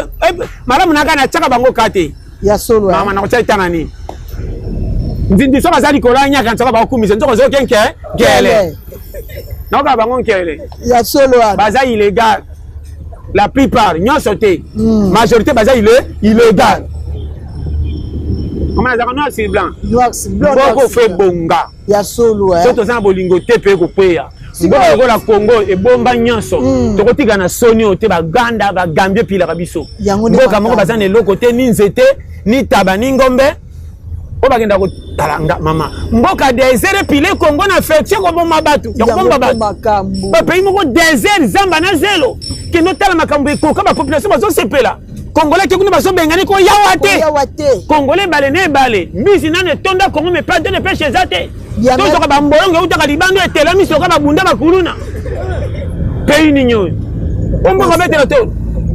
malamu, naka natiaka bango ka te. Ya solo. Mama, nakotia etanga nini? Nzindi soki aza likolo ya nyaka, nsoka bakokumisa, nzoka ozoke nke nkele, naoka bango nkele. Ya solo wana. Baza illégal la plupart, nyonso te, majorité baza illégal. Mama, nazalaka noir sur blanc. Noir sur blanc. Mboko fe bonga. Ya solo. So toza na bolingo te mpe ekokweya. Mboka lokola Congo ebomba nyonso, tokotika na soni oyo te. Baganda, bagambie epilaka biso. Mboka moko baza na eloko te, ni nzete, ni taba, ni ngombe oyo bakenda kotala nga. Mama, mboka désert epile Congo na affection, koboma bato ya kobomba bato. Bapays moko désert, zamba na zelo, kende otala makambo ekoka, bapopulation bazosepela. Congolais ke kuna bazobengani koyawa te. Congolais ebale na ebale, mbisi nano etonda Congo, me pas de pêche eza te. Tozoka bambolongo eutaka libanda, etelami soka babunda bakuluna. Pays nini oyo omboka betela to?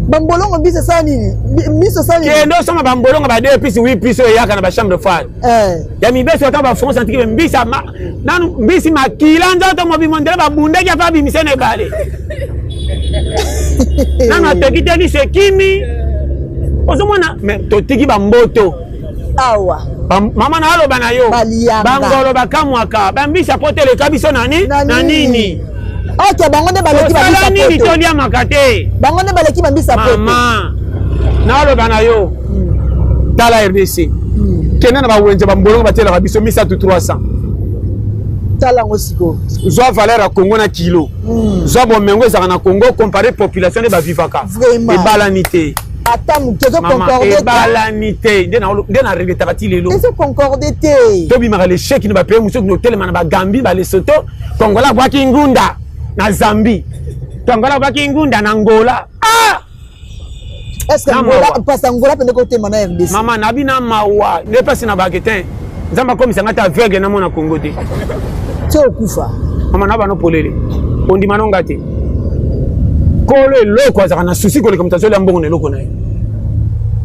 Bambolongo, mbisi esala nini? Mbisi esala nini? Kende osomba bambolongo ba 2 pisi, 8 pisi, oyo eyaka na bachambre froide ya mibeso, ata bafrance antiki mbisi nanu, mbisi makila nzoto mobimo ndele babundaki afa abimise na ebale, nanu ateki te, liso ekimi. Ozomona, me totiki bamboto. Awa. Mama, na aloba na yo, bangolo bakamwaka bambisi apo teleka biso nani na nini. Ok, bango nde baleki. Tosala nini? Toliamaka te. Bango nde baleki bambisi apoto. Mama, naloba na yo, tala RDC, kende na bawenze, bambolongo batielaka biso misato 300. Tala yango sikoyo. Zwa valeur ya Congo na kilo, zwa bomengo ezalaka na Congo, compare population nde bavivaka, ebalani te. Ata moke ezoconcorde. Ebalani te, nde na regretaka ti lelo. Ezoconcorde te. Tobimaka l'échec na bapays mosusu, totelema na Bagambie, Balesoto. Kongola abwaki ngunda na Zambie, Kongola abwaki ngunda na Angola. Ah! Est-ce que Angola, parce Angola pende kotema na RDC? Mama, nabi na mawa nde mpasi na bake te. Nzambe akomisa ngai te aveugle, namona Congo te. Ti okufa. Mama, na bano polele, ondima no nga te. Kolo eloko azalaka na susi koleka moto azolia mbongo na eloko na ye.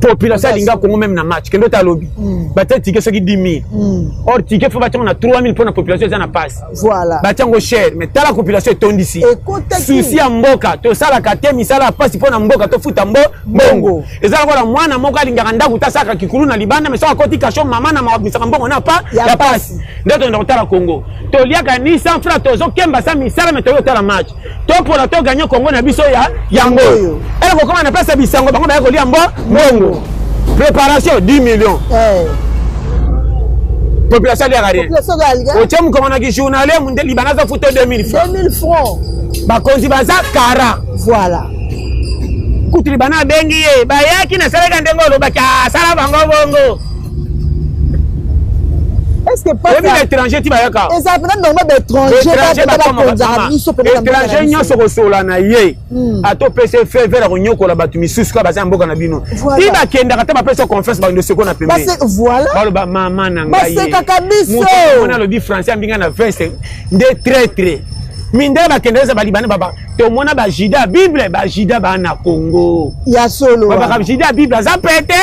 Population alinga Congo. Même na match, kende ota alobi batia ticket soki 10 000, or ticket faut batiango na 3 000 mpo na population eza na pasi. Voilà. Batiango cher, mais tala population etondisi. Susi ya mboka, tosalaka te misala ya pasi mpo na mboka tofuta mbo mbongo. Eza lokola mwana moko alingaka ndako te, asalaka kikulu na libanda, mais soki akoti kasho, mama na mabisaka mbongo na pa ya pasi. Nde tokenda kotala Congo, toliaka ni 100 franc, tozokemba sa misala, mais toyi kotala match, topola toganye Congo na biso ya yango oyo. Ele kokoma na place ya bisango, bango baya kolia mbo mbongo. Préparation 10 millions. Eh. Population aliaka rien. Otie mokongo na kijournalier munde libana azofuta 2000 francs. 2000 francs. Bakonzi baza kara. Voilà. Kutu libana abengi ye bayaki nasalaka ndenge olobaki asala bango bongo. Est-ce que pas Oyebi l'étranger ti bayaka. Eza pena normal ba étranger ba bakonzaka biso pena étranger nyonso kosola na ye. Ata opesa ye feu vert akonyokola bato misusu kaka baza ya mboka na bino. Ti bakendaka te bapesa confiance bakende seko na pembeni. Voilà. Baloba mama na ngai. Basekaka biso. Moto mona alobi français ambinga na veste nde traître. Mindele bakendaka eza ba Libanais baba tomona ba Juda Bible ba Juda ba na Congo. Ya solo. Babaka Juda Bible aza pete.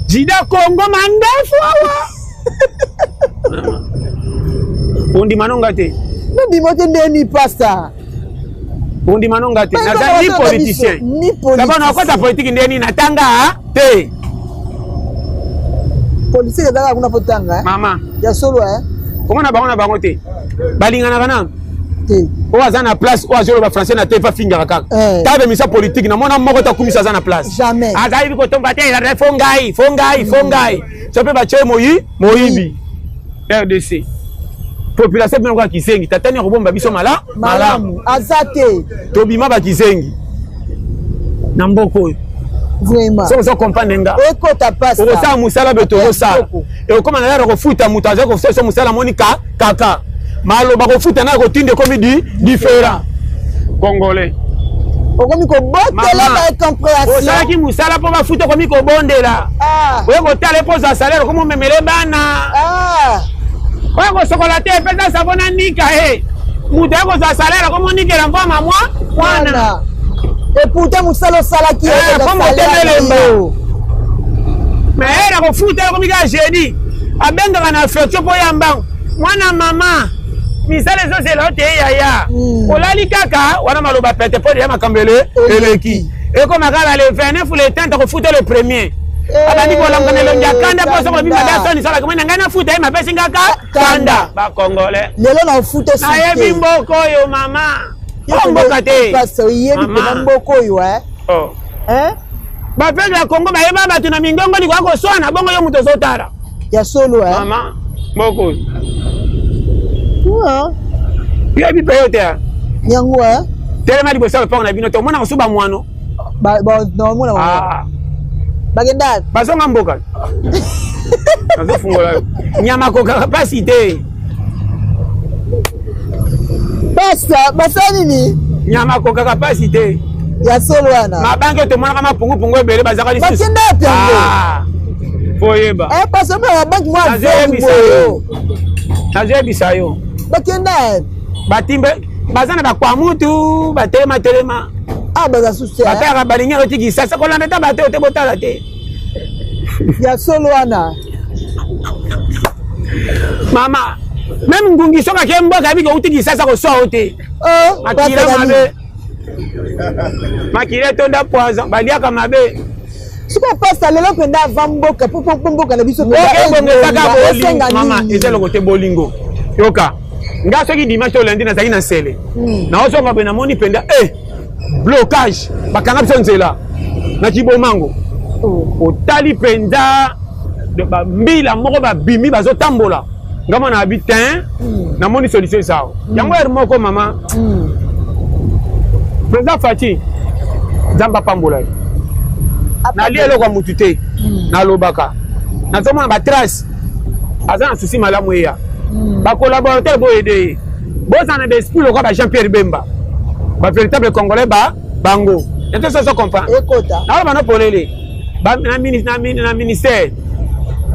Juda Congo mandefu awa. Ondima no nga te. Nondima te ndeni pasta. Ondima no nga te. Naza ni politicien. Ni politicien. D'abord nakota politique ndeni natanga te. Politique ezalaka kuna potanga. Mama. Ya solo hein. Komona bango na bango te. Balinganaka na. Te. Oyo aza na place oyo azoloba français na te afingaka kaka. Eh. Tala bemisa politique namona moko te akumisa aza na place. Jamais. Azali kotomba te fo ngai, fo ngai, fo ngai. So mpe batie moyi, moyibi. RDC. Population bino kaka kizengi, tata ni akobomba biso mala malamu. Aza te. Tobima ba kizengi. Na mboka oyo. Vraiment. Soki ozo comprendre nga. Ekota pasta. Okosala mosala be tozosala. Ekokoma na yara kofuta moto aza kofuta so mosala amoni ka kaka. Maloba kofuta na kotinda ekomi di différent. Congolais. Okomi kobotela ba incompréhension. Osalaki mosala mpo bafuta okomi kobondela. Ah. Oye kotala mpo ozwa salaire okomi omemele bana. Ah. Oye kosokola te epesa savon na nika e. Moto aye kozwa salaire akomi onikela mvama mwa mwana. Et pourtant mosala osalaki eh, po motema elemba. Mais ye na kofuta ekomi kaka jeudi abengaka na affection mpo ya mbango mwana mama misala ezozela yo te yaya olali kaka wana maloba pete mpo deya makambo eleki ekoma kaka le 29 le 30 akofuta le premier abandi kolamuka na elongi ya kanda mpo soko bima dasoni salaka mwana ngai nafuta ye mapesi nga ka kanda bakongole lelo na ofuta nayebi mboka oyo mama oyo mboka te oyebi mpena mboka oyo bapeuple ya Congo bayeba bato na mingongo likoka koswana bongo yo moto ozotala ya solo mama mboka oyo yoyebi mpe yo te yango telema liboso ya lopango na bino te omonaka su bamwano bakenda bazonga mboka nazofungola yo nyama kokaka mpasi te pasta basala nini nyama kokaka mpasi te ya solo wana mabanke tomonaka mapungupungu ebele bazaka lisusu bakenda wapi yango foyeba eh pasta mpe mabanki mwa nazoyebisa yo nazoyebisa yo bakenda batimbe baza na bakwamutu batelema telema ah baza susu bataka balingi yango ti kisasa kolanda ta bato te botala te ya solo wana mama meme ngungi soki ake mboka ayebi kouti kisasa koswa yo te makila mabe makila etonda poison baliaka mabe soki pasta lelo mpenza ava mboka mpo mboka na biso ebongesaka bolingo mama eza eloko te bolingo yoka nga soki dimanche to lundi nazalaki na nsele naozonga boye namoni mpenza e blocage bakanga biso nzela na kibomango otali mpenza bambila moko babimi bazotambola nga mwana abi tin namoni solution eza awa yango heure moko mama président Fatshi Nzambe apambola ye nalia eloko ya mutu te nalobaka nazomona batrace aza na susi malamu eya bacollaborateur boyede ye bozala na baesprit lokola ba Jean Pierre Bemba ba véritable congolais ba bango ete soso comprendre naloba no polele na ministère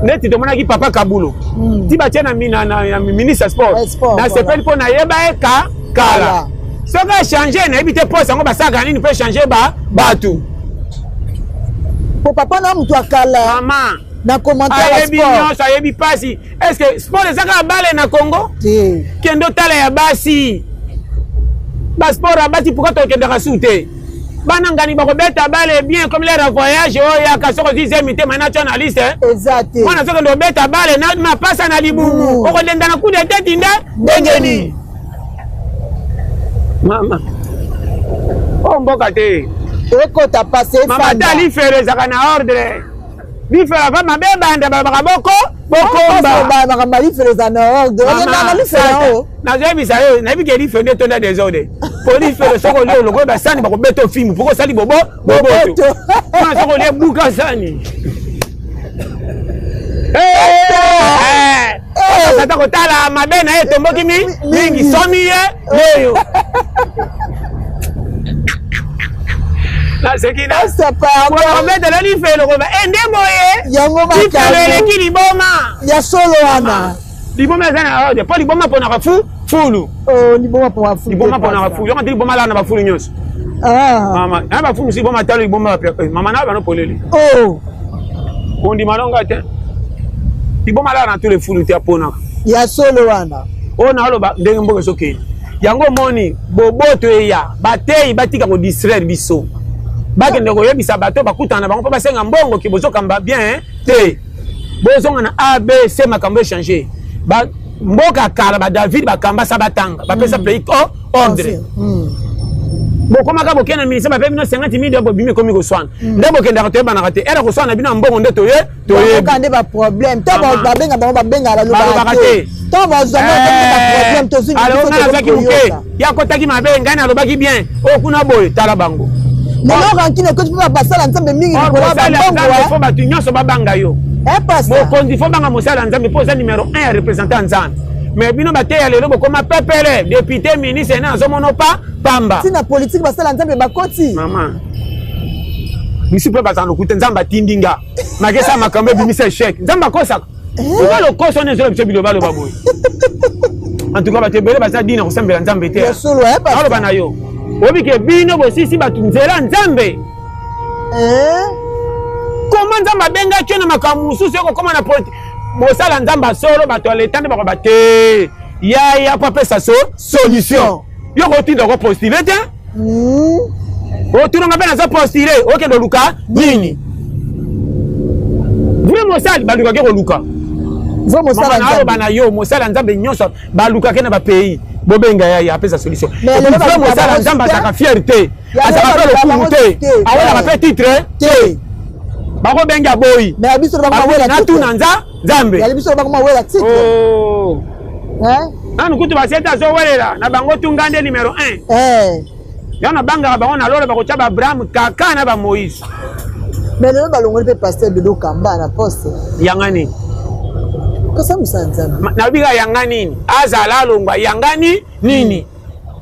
neti tomonaki papa Kabulo ti batie na ministre ya sport nasepeli mpo nayeba ye ka kala soki achange nayebi te poste yango basalaka nini mpo echange ba bato po papa na moto akala mama na commentaire ayebi nyonso ayebi mpasi est ce que sport eza kaka bale na Congo kende otala ya basi basport ya basi pourquoi tokendaka su te bana ngani bakobeta bale bien comme l'air ya voyage oyo yaka soki ozwi zemi te mana tyo na liste eza te mwana soki obeta bale na mapasa na libumu okolenda na coup de tête nde ndenge nini mama oyo mboka te. Ekota pase. Mama, ta lifelo ezalaka na ordre. Lifelo ava mabe ebanda, balobaka boko bokomba. Makambo ya lifelo eza na ordre, okendaka na lifelo yango. Nazoyebisa yo, nayebi ke lifelo nde etonda desordre, po lifelo soki olie olokola basani bakobeta ofimu poko osali bobo boboto. Mpona soki olie buka sani ata kotala mabe na ye etomboki mingi somi ye yeyo naseki naobetela lifelo koba e nde boye. Yango. Lifelo eleki liboma. Ya solo wana. Liboma eza na ordre, mpo liboma mponaka fulu. Oh, liboma mponaka fulu. Liboma mponaka fulu yongo te, liboma lala na bafulu nyonso. Ah. Mama na bafulu mosusu, liboma talo liboma mama na bano polele. Oh. Kondima nonga te, liboma lala na tous les fulu te, aponaka. Ya solo wana. Oyo naoloba ndenge mboka ezokende yango, omoni boboto eya, bateyi batika kodistraire biso, bakende koyebisa bato bakutana na bango mpo basenga mbongo ki bozokamba bien te. Bozonga na ABC, makambo echange. Mboka kala, badavid bakamba sa batanga bapesa pays ordre. Bokomaka bokende na ministère, bape bino 50 mille, bobimi, ekomi koswana. Nde bokendaka, toyebanaka te, ere koswana bino ya mbongo nde toye toyebi nde baproblème to babenga bango, babenga balobaka te. To bazwa baproblème, tozwi. Alors nga nazwaki moke, ye akotaki mabe, ngai nalobaki bien oyo kuna boye, tala bango. Lelo rancune ekoti mpe basala Nzambe mingi likolo ya bambongo. Faut bato nyonso babanga yo. Mokonzi, faut banga mosala ya Nzambe, mpo oza numéro 1 ya représentant ya Nzambe. Mais bino bateya lelo bokoma pepele, député, ministre, ene azomona pa pamba. Ntina politike, basala Nzambe bakoti. Mama, biso mpe bazala lokuta. Nzambe atindi nga makesa makambo ebimisa échec. Nzambe akosaka oza lokoso wana ezola biso bilobaloba boye. En tout cas, bato ebele baza dina kosambela Nzambe te. Aloba na yo, oyebi ke bino bosisi bato nzela Nzambe. Koma Nzambe abengaki yo na makambo mosusu, ekokóma na politike. Mosala Nzambe asolo, bato ya leta nde bakoba te, yaya po apesa so solution. Yo kotinda kopostule te, otunanga mpe naza postule, okende oluka nini? Vrai mosali balukaki koluka. Naloba na yo, mosali ya Nzambe nyonso balukaki na bapays, bobenga yaya apesa solution. Vrai mosali ya Nzambe azalaka fier te, azalaka mpe lokumu te, awelaka mpe titre te, bakobenga boyi natuna Nzambe. Nanu kutu basete azowelela na bango, tunga nde numéro 1 yango nabangaka bango na lola, bakotya baabraham kaka na bamoïse. Mais lelo balongoli mpe pasteur Dodo Kamba na poste. Yanga nini? Kosa mosala Nzambe. Nalobi kaka yanga nini, azala alongwa yangani nini?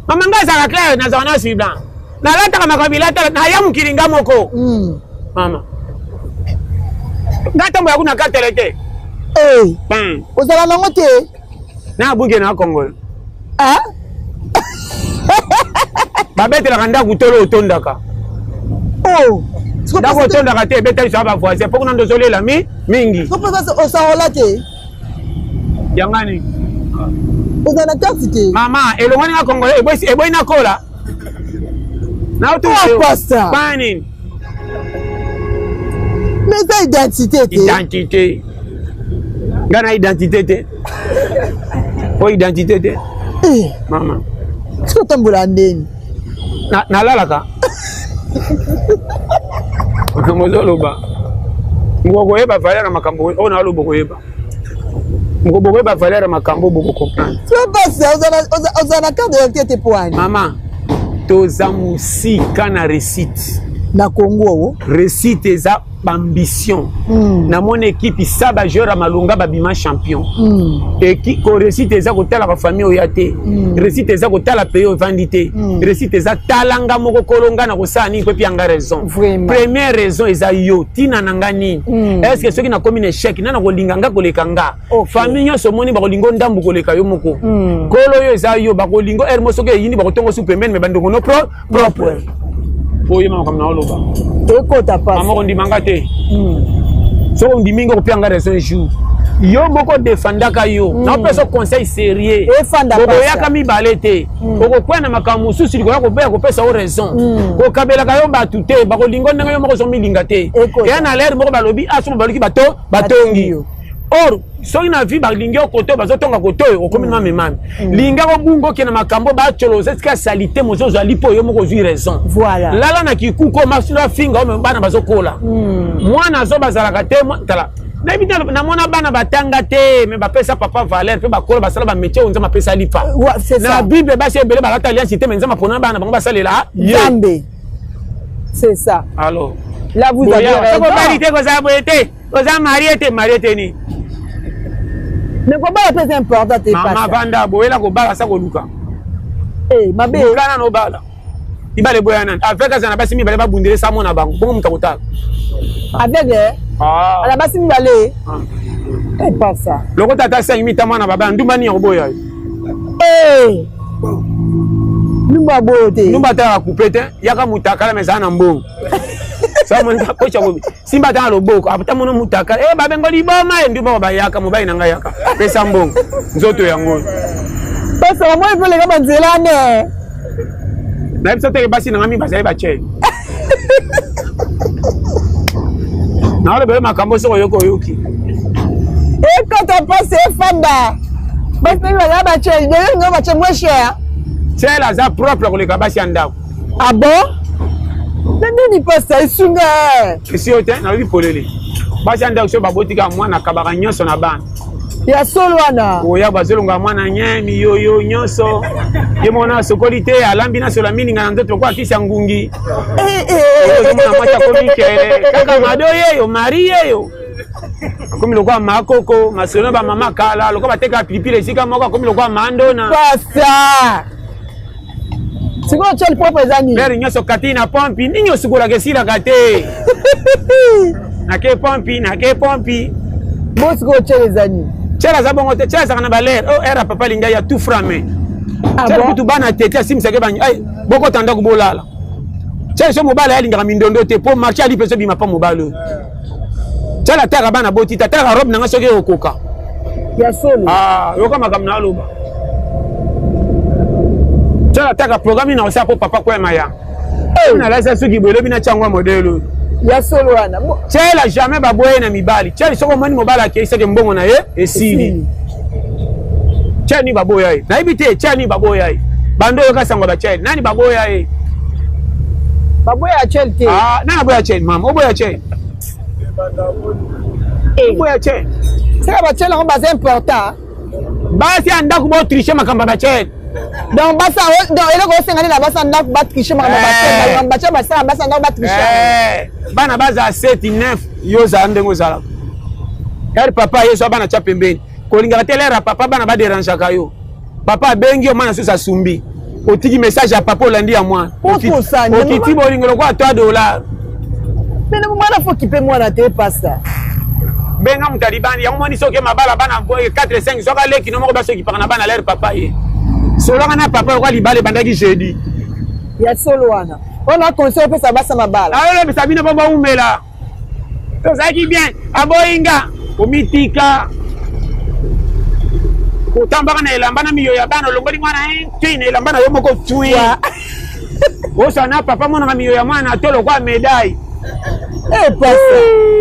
Mama, nga azalaka claire, nazala na suivant, nalataka makambo bilata naya mokili nga moko. Mama, nga ntango ya kuna katele te. Ozala nango te. Na buke na Kongola babetelaka ndako tolo otondaka. Ndako otondaka te, ebeta biso ya bavoisin, mpo kuna ndo ozolela mingi. Osarola te. Yangani. Oza na carte te. Mama, elongwani nga Congolais, eboyi nakola. Pasteur. Banini? Mais eza identité te. Identité, nga na identité te, po identité te, mama. Soki otambola ndeni? Nalalaka makambo ozoloba, moko koyeba valeur ya makambo oyo naoloba, koyeba moko bokoyeba valeur ya makambo, bokocomprendre. Oza na carte d'identité te, po ani? Mama, toza mosika na réussite. Na Congo. Réussite eza baambition. Namoni équipe sa bajoueur ya malonga babima champion. Ko réussite eza kotala bafamille oya te. Réussite eza kotala pays ovandi te. Réussite eza talanga moko kolonga na kosala nini po epi yanga raison. Première raison eza yo, ntina na nga nini? Est ce que soki nakomi na échec, nana kolinga nga koleka nga? Famille nyonso omoni bakolinga ndambu koleka yo moko. Kolo oyo eza yo, bakolinga ere mo soki eyindi, bakotongo su pembeni, me bandeko no propre po oyeba makambo na oloba. Ekota. Mama, kondimanga te. Soki ondimi nga, kopia nga raison jour yo moko defandaka yo. Naopesa conseil sérieux, okoyaka mibale te, okokwea na makambo mosusu likoya kobeya kopesa yo raison. Kokabelaka yo bato te, bakolinga ndenge yo moko ozomilinga te. Eya na lere moko balobi asomo baluki bato batongi. Or soki na vie balingi yo kote oyo, bazotonga kote oyo, okomi mame mame. Linga kobunga, okende makambo bacolo, oza esika salite, mozozwa lipo, yo moko ozwi raison. Voilà. Lala na kikuku, masilo afinga oyo, bana bazokola. Mwana azo bazalaka te. Tala, nayebi te, namona bana batanga te, me bapesa papa valeur mpe bakola, basala bamétier oyo Nzambe apesa lipa. Ouais, c'est Na ça. Bible, basi ebele balata alliance te, me Nzambe apona bana bango basalela ye. Nzambe. C'est ça. Alors Là, vous avez raison. Obali te, kozala boye te, oza marié te, marié te nini? Mais kobala mpe eza important te. Mama. Pasa. Vanda, boyela kobala sa koluka. Eh, mabe. Luka nano obala. Libala eboya nani? Avec aza na basi mibale, babundele sa mona bango, bongo moto akotala. Avec Ah. ala basi mibale. Ah. Eh, pasa. Lokota ata 5 mita, mwana babala ndumba nini yakoboya yo? Eh. Ndumba boyo te. Ndumba atalaka coupe te, yaka mutakala, me ezala na mbongo. Kocha simba ata na loboko, ata mono mutakala e babengo liboma ye ndumba bayaka mobali na ngai, yaka pesa mbongo, nzoto yango. Pasa, bamoi mpe oleka banzela ne. Nayebi so teke basi na ngai mi bazali bachele, naolobele makambo soki oyoki, oyoki. Ekota mpasi, efanda, basi mpe baza bachele, deyo bache moins cher. Chele aza propre koleka basi ya ndako. Ah bon? Na nini, pasa esunga? Esi yo te, nalobi polele, basi ya ndako soki babotika mwana, akabaka nyonso na bana. Ya solo wana. Oya bazolonga mwana nye miyoyo nyonso, ye mwana asokoli te, alambi na solo mininga na nzoto lokola kisi ya ngungi. Eh, eh, ozomona mwasi akomi kele kaka mado yeyo mari yeyo, akomi lokola makoko masolo bamama kala, lokola batekaka pilipili esika moko, akomi lokola mandona. Pasa, sikoyo chele propre eza nini? Lere nyonso kati na pompi nini osukolaka esilaka te, nake pompi, nake pompi. Bo sikoyo chele eza nini? Chele aza bongo te. Chele azalaka na balere o ere papa alingi ya tout frame. Ah Chele bon? kutu bana tete asimisaki bangi, ai bokota ndako bolala. Chele so mobali alingaka mindondo te, po marché ali mpe so bima pa mobali oyo. Chele ataka bana boti te, ataka robe nanga soki okoka. Ya solo. Ah, yoka makambo na aloba. Chele ataka programme na osala po papa kwema ya nalasa soki boye elobi na tiango ya modele oyo. Ya solo wana. Chele jamais baboye na mibali. Chele soki omoni mobali akei, seke mbongo na ye esili. Chele nini baboya ye? Nayebi te chele nini baboya ye. Bando oyoka sango ya bachele nani baboya ye? Baboya chele te. Ah, nani aboya chele? Mama, oboya chele? Oboya chele? Seka bachele yango baza important. Basi ya ndako botriche makambo ya bachele. Donc basa, donc eloko osenga nde na basa ndako batriche makambo Eh. bachele, basala basa ndako batriche. Eh, bana baza 7 9, yo ozala ndenge ozalaka ere papa ye so bana tya pembeni, kolingaka te lere ya papa, bana baderangeaka yo. Papa abengi yo, mwana susu asumbi, otiki message ya papa, olandi ya mwana. Okosani. Okiti bolingo lokola 3 dollar. Mais na mwana fo kipe mwana te, pasa. Benga moto alibandi yango, moni soki mabala bana 4 5, soki aleki no moko basokipaka na bana lere papa ye solanga na papa lokola libala ebandaki jeudi. Ya solo wana. Wana conseil opesa basa mabala. Ayolobisa bino mpo baumela, tozalaki bien, aboyi nga, omitika kotambaka na elamba na miyo ya bana, olongoli mwana tui na elamba na yo moko tui, osala na papa monaka miyo ya mwana to lokwa médaille. Eh, pasa.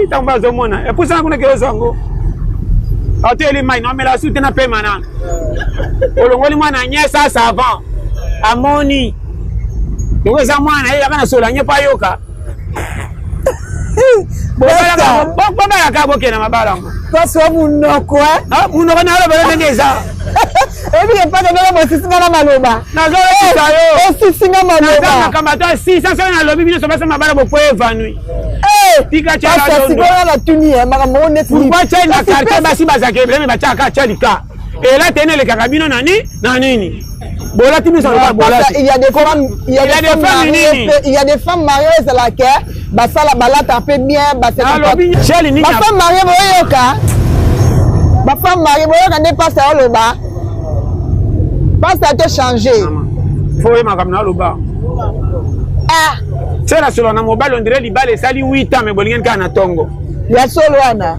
Ntango bazomona epusana kuna keloso yango, atoyeli mai naomela su te, na pema nano, olongoli mwana nye sa savant, amoni loko eza mwana ye, yaka na sola nye mpo ayoka. Bobalaka, bokende mabala yango. Pasi wa munoko. Munoko na alobela ndenge eza. Oyebi ke mpaka ndenge bosisinga na maloba. Nazolobisa yo. Osisinga maloba. Makambo ata 600, soki nalobi bino so basa mabala bopo évanouir. Tika. Pasa, sikoyo natuni ye makambo ngo neti. Pourquoi tiai na quartier basi bazalaka ebele, me batiaka tia lika elate ene elekaka bino na ni na nini, bolati miso lokola bolati. Il y a des femmes, il y a Il y a des des femmes femmes mariées, nini? il y a des femmes mariées ezalaka basala balata mpe bien. Nalobi cheli nini? Bafemme mariée boyoka, bafemme mariée boyoka nde pasa oloba, pasa to change. Fo oye makambo na aloba. Ah. Tiela solo na mobali, on dirait libala esali 8 ans, me bolingani kaka na ntongo. Ya solo wana.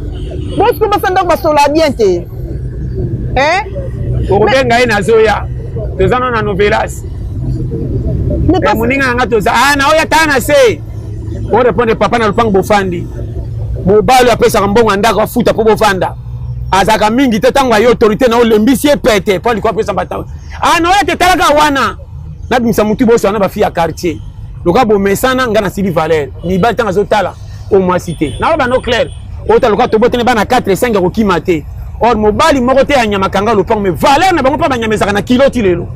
Bosiko basa ndako basola bien te, hein? Okobenga ye, nazoya, toza nano na novelas. Mais moninga na nga toza, ah, na oyo ata na se orépondre papa na lopango, bofandi, mobali apesaka mbongo ya ndako, afuta mpo bofanda. Azalaka mingi te ntango aye autorité na olembisi ye pete mpo aliko apesa bata. Ah na oyo te talaka wana. Nabimisa mutu boso wana ba fille ya quartier. Loka bomesana nga na sili valeur. Mibali ntango azotala o mwasi te. Na ba no clair. Ota loka tobotene bana 4 5 ya kokima te. Or mobali moko te ya nyama kanga lopango mais valeur na bango mpo banyama ezalaka na kilo ti lelo.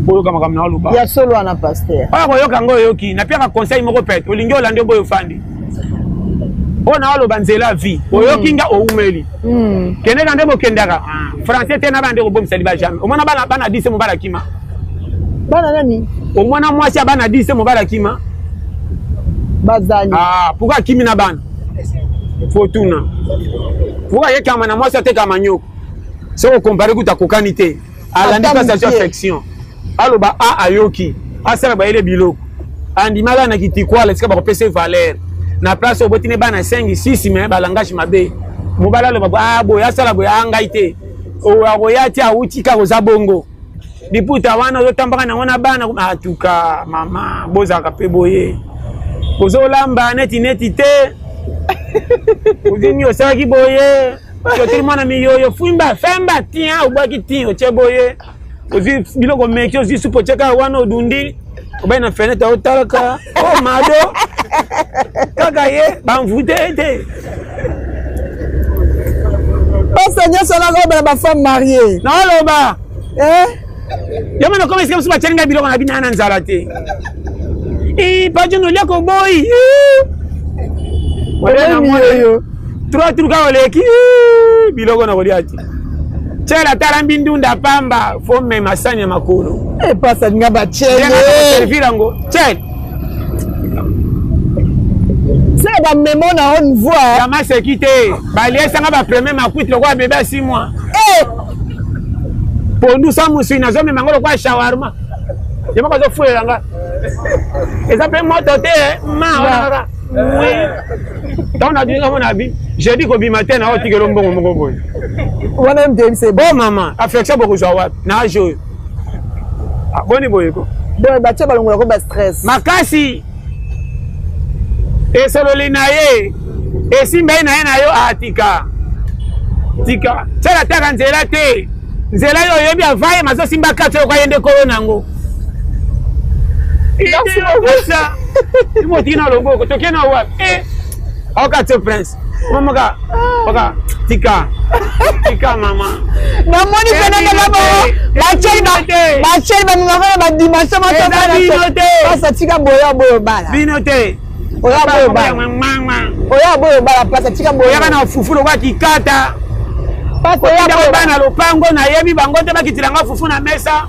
Boyoka makambo na oloba. Ya solo wana pasteur. Oyo koyoka yango oyoki. Napiaka conseil moko pete. Olingi olandi oboyo ofandi. Oyo na oloba nzela vie. Oyoki nga oumeli. Kendeka nde bokendaka. Français te na bande kobomisa liba jamais. Omona bana bana 10 mobali akima. Bana nani? Omona mwasi ya bana 10 mobali akima. Bazali. Ah, pourquoi akimi na bana? Fortuna. Pourquoi ayekama na mwasi atekama manyoko? Soki okompare kuta akokani te. Alandi place azwi affection. Aloba a ayoki. Asala bayele biloko. Andimaka na kitikwala esika bakopesa ye valeur. Na place oboti ne bana 5 6 mais ba langage mabe. Mobali aloba ah boye asala boye ah ngai te. Akoya te awuti kaka oza bongo. Liputa wana ozotambaka nango na bana atuka mama bozalaka mpe boye ozolamba neti neti te ozini osalaki boye oteli mwana miyoyo fwimba femba tia obwaki ti otie boye ozwi biloko meki ozwi supu otie kaka wana odundi obai na fenetre otalaka o oh, mado kaka ye bamvute te Pasta nyonso wana akobala ba femme mariée. Naoloba. Eh? Yo mwana koma esika mosusu batyeli ngai biloko na bino na nzala te. Eh, pajo nolia koboyi. Oyo. Trois tours kaka oleki biloko na kolia te. Tyela tala mbindunda pamba fo mema sani ya makolo. Eh, pasta alinga batyele. Servir yango. Tyela. C'est ba memo na haute voix. Ya maseki te. Baliesanga ba premier makwiti lokola bebe ya 6 mois. Eh! Pondu sa musui nazomema yango lokola shawarma. Ye moko azofulela nga. Eza mpe moto te ma wana kaka. Ntango nabinga mona abi jeudi kobima te na otikelo mbongo moko boye. Wana MTMC. Bo mama, affection bokozwa wapi? Na age oyo. Ah, boni boye ko. Boye batie balongola ko ba stress. Makasi. Esololi na ye. Esimba ye na ye na yo atika. Tika. Tsala taka nzela te. Nzela yo oyebi avaye mazosimba kati oyo kayende kolo nango. Merci beaucoup. Timothy na loboko toke na wapi? Eh. Okati prince. Mama ka oka tika. Tika mama. Namoni pene kaka bo bacheli ba bacheli ba numero na ba dimension ma to bino te. Pasa tika boya boyo bala. Bino te. Oya boyo bala. Oya boyo bala pasa tika boyo. Oyaka na fufu lokola kikata. Pasa oya boyo bana lopango nayebi bango te bakitila nga fufu na mesa.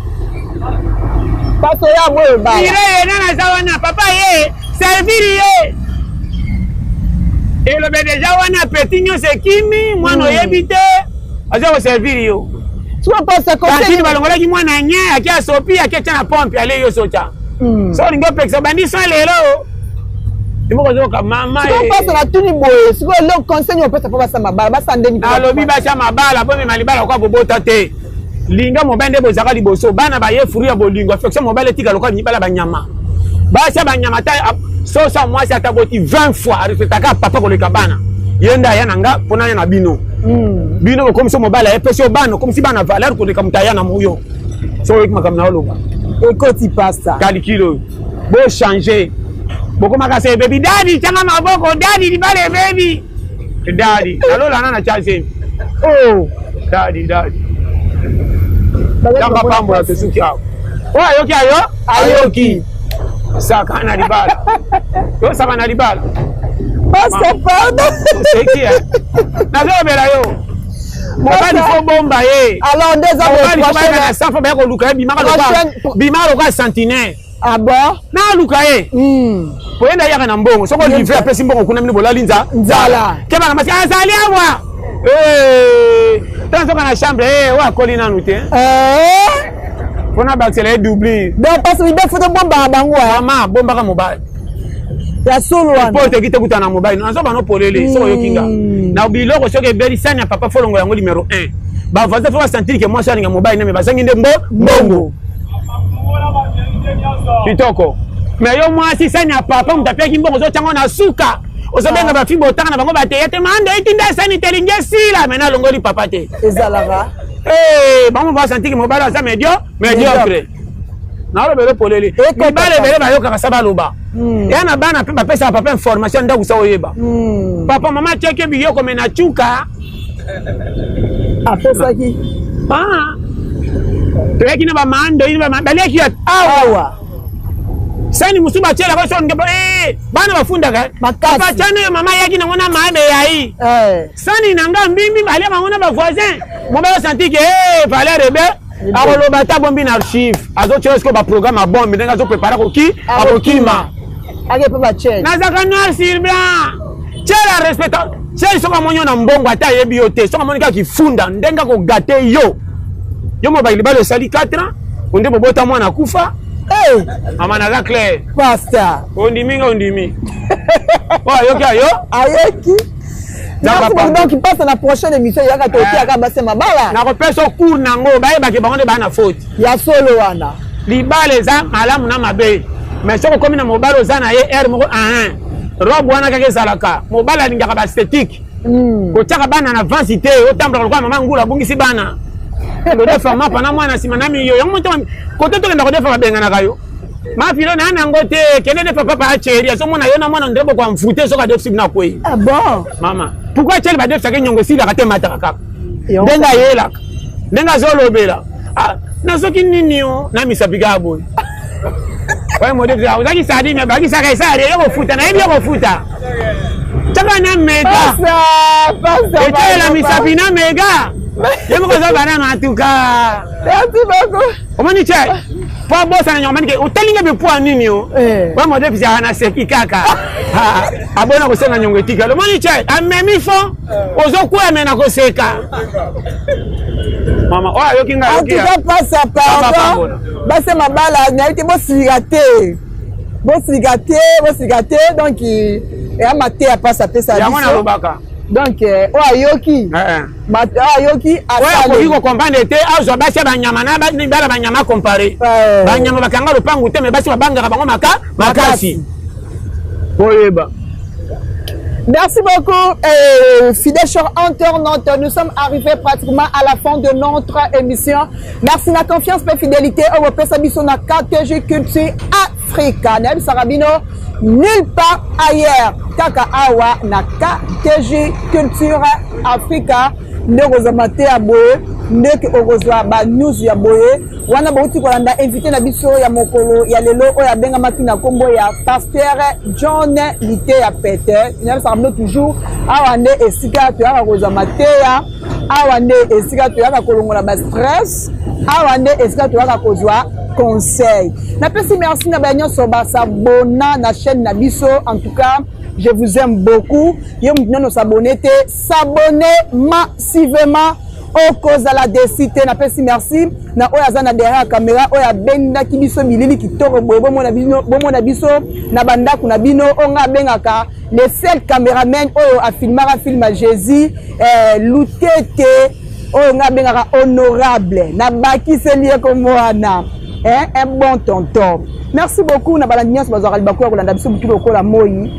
Pasa oya boyo bala. Ire ye nana za wana papa ye servir ye. Elobe deja wana petit nyonso ekimi mwana oyebi te aza koservir yo. Tantine balongolaki mwana nye ake asopi ake atya na pompe ale yo sotya. So olingi opekisa bandi so lelo moko azoyoka mama sikoyo natuni boye sikoyo eloko conseil opesa mpo basala mabala basala ndeni alobi basala mabala bomema libala lokola bobota te linga mobali nde bozalaka liboso bana baye furu ya bolingo affection mobali etika lokola mibala banyama basi ya banyama ata soso ya mwasi ata boti 20 fois arespectaka papa koleka bana ye nde aya na nga mpo naya na bino bino bokomisi mobali ayepesi yo bana okomisi bana valeur koleka moto aya na moyo soki oyoki makambo na oloba ekoti pasta calcul oyo bochange bokomaka se ebebi dadi tyanga maboko dadi libala ebebi dadi nalolana na tya zemi oh dadi dadi nzambe apambola tosuki awa oyo ayoki ayo ayoki saka na libala tosaka na libala Pastor, pardon. Oseki nazolobela yo mobali fo bomba ye alors nde eza mobali fo bayaka na safa baya koluka ye bimaka lokola bimaka lokola sentinelle ah bon naluka ye po ye nde ayaka na mbongo soki olivre apesi mbongo kuna bino bolali nzala keba na masi azali awa ntango soka na chambre oyo akoli nanu te mpona bakisela ye doublir donc parce que mibali fo tobombaka bango mama bombaka mobali ya solo wana porte ekite kuta na mobali nazo bano polele soki oyoki nga na biloko soki ebeli sani ya papa folongo yango numero 1 bavoisin fo basentir ke mwasi alinga mobali name bazangi nde mbongo kitoko me yo mwasi sani ya papa moto apiaki mbongo ozotyango na suka. Ozobenga bafi botanga na bango bateya te, manda etinda esani te, elingi esila me nalongoli papa te. Ezalaka. Bango basantiki mobali aza medio mediocre. Nalobele polele, mibali ebele bayokaka sa baloba. Eya na bana mpe bapesaka papa information ndako sa oyeba. Papa mama atiaki biloko me na cuka apesaki. Toyaki na bamando baliaki awa sani mosusu batielaka so nge bana bafundaka papa tiano oyo mama ayaki nango na mabe yayi sani na nga mbimbi balia bango na bavoisin. Mobali osanti ke valeur ebe akoloba ata bombi na archive, azotia sikoyo baprogramme ya bombi ndenge azoprépare akoki akokima. Nazaka noir sur blanc, tiela respect tiel. Soki amoni yo na mbongo, ata ayebi yo te, soki amoni kaka kifunda ndenge akogate yo. Yo mobali, libala esali 4 ans, onde bobota mwana akufa. Mama, naza clair. Pasteur. Ondimi nga, ondimi oyo ayoki ayo. Ayoki. Merci beaucoup. Donc passe na prochaine émission yaka totiaka basi mabala. Nakopesa cours nango, bayebake bango nde baa na faute. Ya solo wana. Libala eza malamu na mabe, mais soki okomi na mobali oza na ye aire moko ahin robe wana kaka ezalaka. Mobali alingaka baesthétique. Kotiaka bana na vansi te, otambolaka lokola mama ngulu abungisi bana. Kodefa mapa na mwana nsima na miyo yango moto kote tokenda kodefa, babenganaka yo mafilo na nango te. Kende defa papa acheri azomona yo na mwana nde boko amfute soki adefisi bino akwei. Ah bon? Mama, pourquoi acheri badefisaka nyongo esilaka te, mataka kaka ndenge ayelaka, ndenge azolobela nasoki nini yo na misapi kaka boye? Oye modefisi ozaki sardine, bakisaka esali yo kofuta, nayebi yo kofuta tiaka na mega etalela misapi na mega ye moko aza banano en tout cas. Merci beaucoup. Omoni te po abosana nyongo manike otalinga mpe po nini o oyo modefisi aka naseki kaka abona kosenga nyongo etikali. Omoni te amemi fo ozokwea me na koseka. Mama oyo ayoki ngai. En tout cas, pasa pardon, basi mabala nayebi te, bosilika te, bosilika te, bosilika te. Donc eya mateya mpasi apesa. Yango nalobaka. Donc oyo ayoki, oyo ayoki. Oyo akoki kocomprendre te, azwa basi ya banyama na bana banyama, compare banyama bakanga lopangu te, me basi babangaka bango maka makasi oyeba. Merci beaucoup, fidèles chers internautes. Nous sommes arrivés pratiquement à la fin de notre émission. Merci la confiance et fidélité au Pesa biso na KTG Culture Africa. Nayebisaka bino, nulle part ailleurs. Kaka awa na KTG Culture Africa. Nde okozwa mateya boye, ndeke okozwa banews ya boye. Wana bauti kolanda invité na biso ya mokolo ya lelo oyo abengamaki na nkombo ya Pasteur John Liteya Pete. Nayebisaka bino toujours, awa nde esika toyaka kozwa mateya, awa nde esika toyaka kolongola bastress, awa nde esika toyaka kozwa conseil. Napesi merci na baya nyonso basabona na chaîne na biso. En tout cas, je vous aime beaucoup. Yo motu nano s'abonne te, s'abonne massivement, okozala déçu te. Napesi merci na oyo aza na derrière ya caméra, oyo abendaki biso bilili kitoko boye, bomona biso na bandako na bino, oyo ngai abengaka le seul caméraman oyo afilmaka film ya Jésus, Lutete, oyo ngai abengaka honorable, nabakiseli ye kombo wana, eh, un bon tonton. Merci beaucoup na balandi nyonso bazwaka libaku ya kolanda biso butu lokola moi.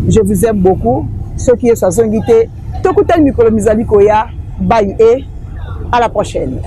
Je vous aime beaucoup. Soki Yesu azongi te, tokutani mikolo mizali koya. Bye et à la prochaine.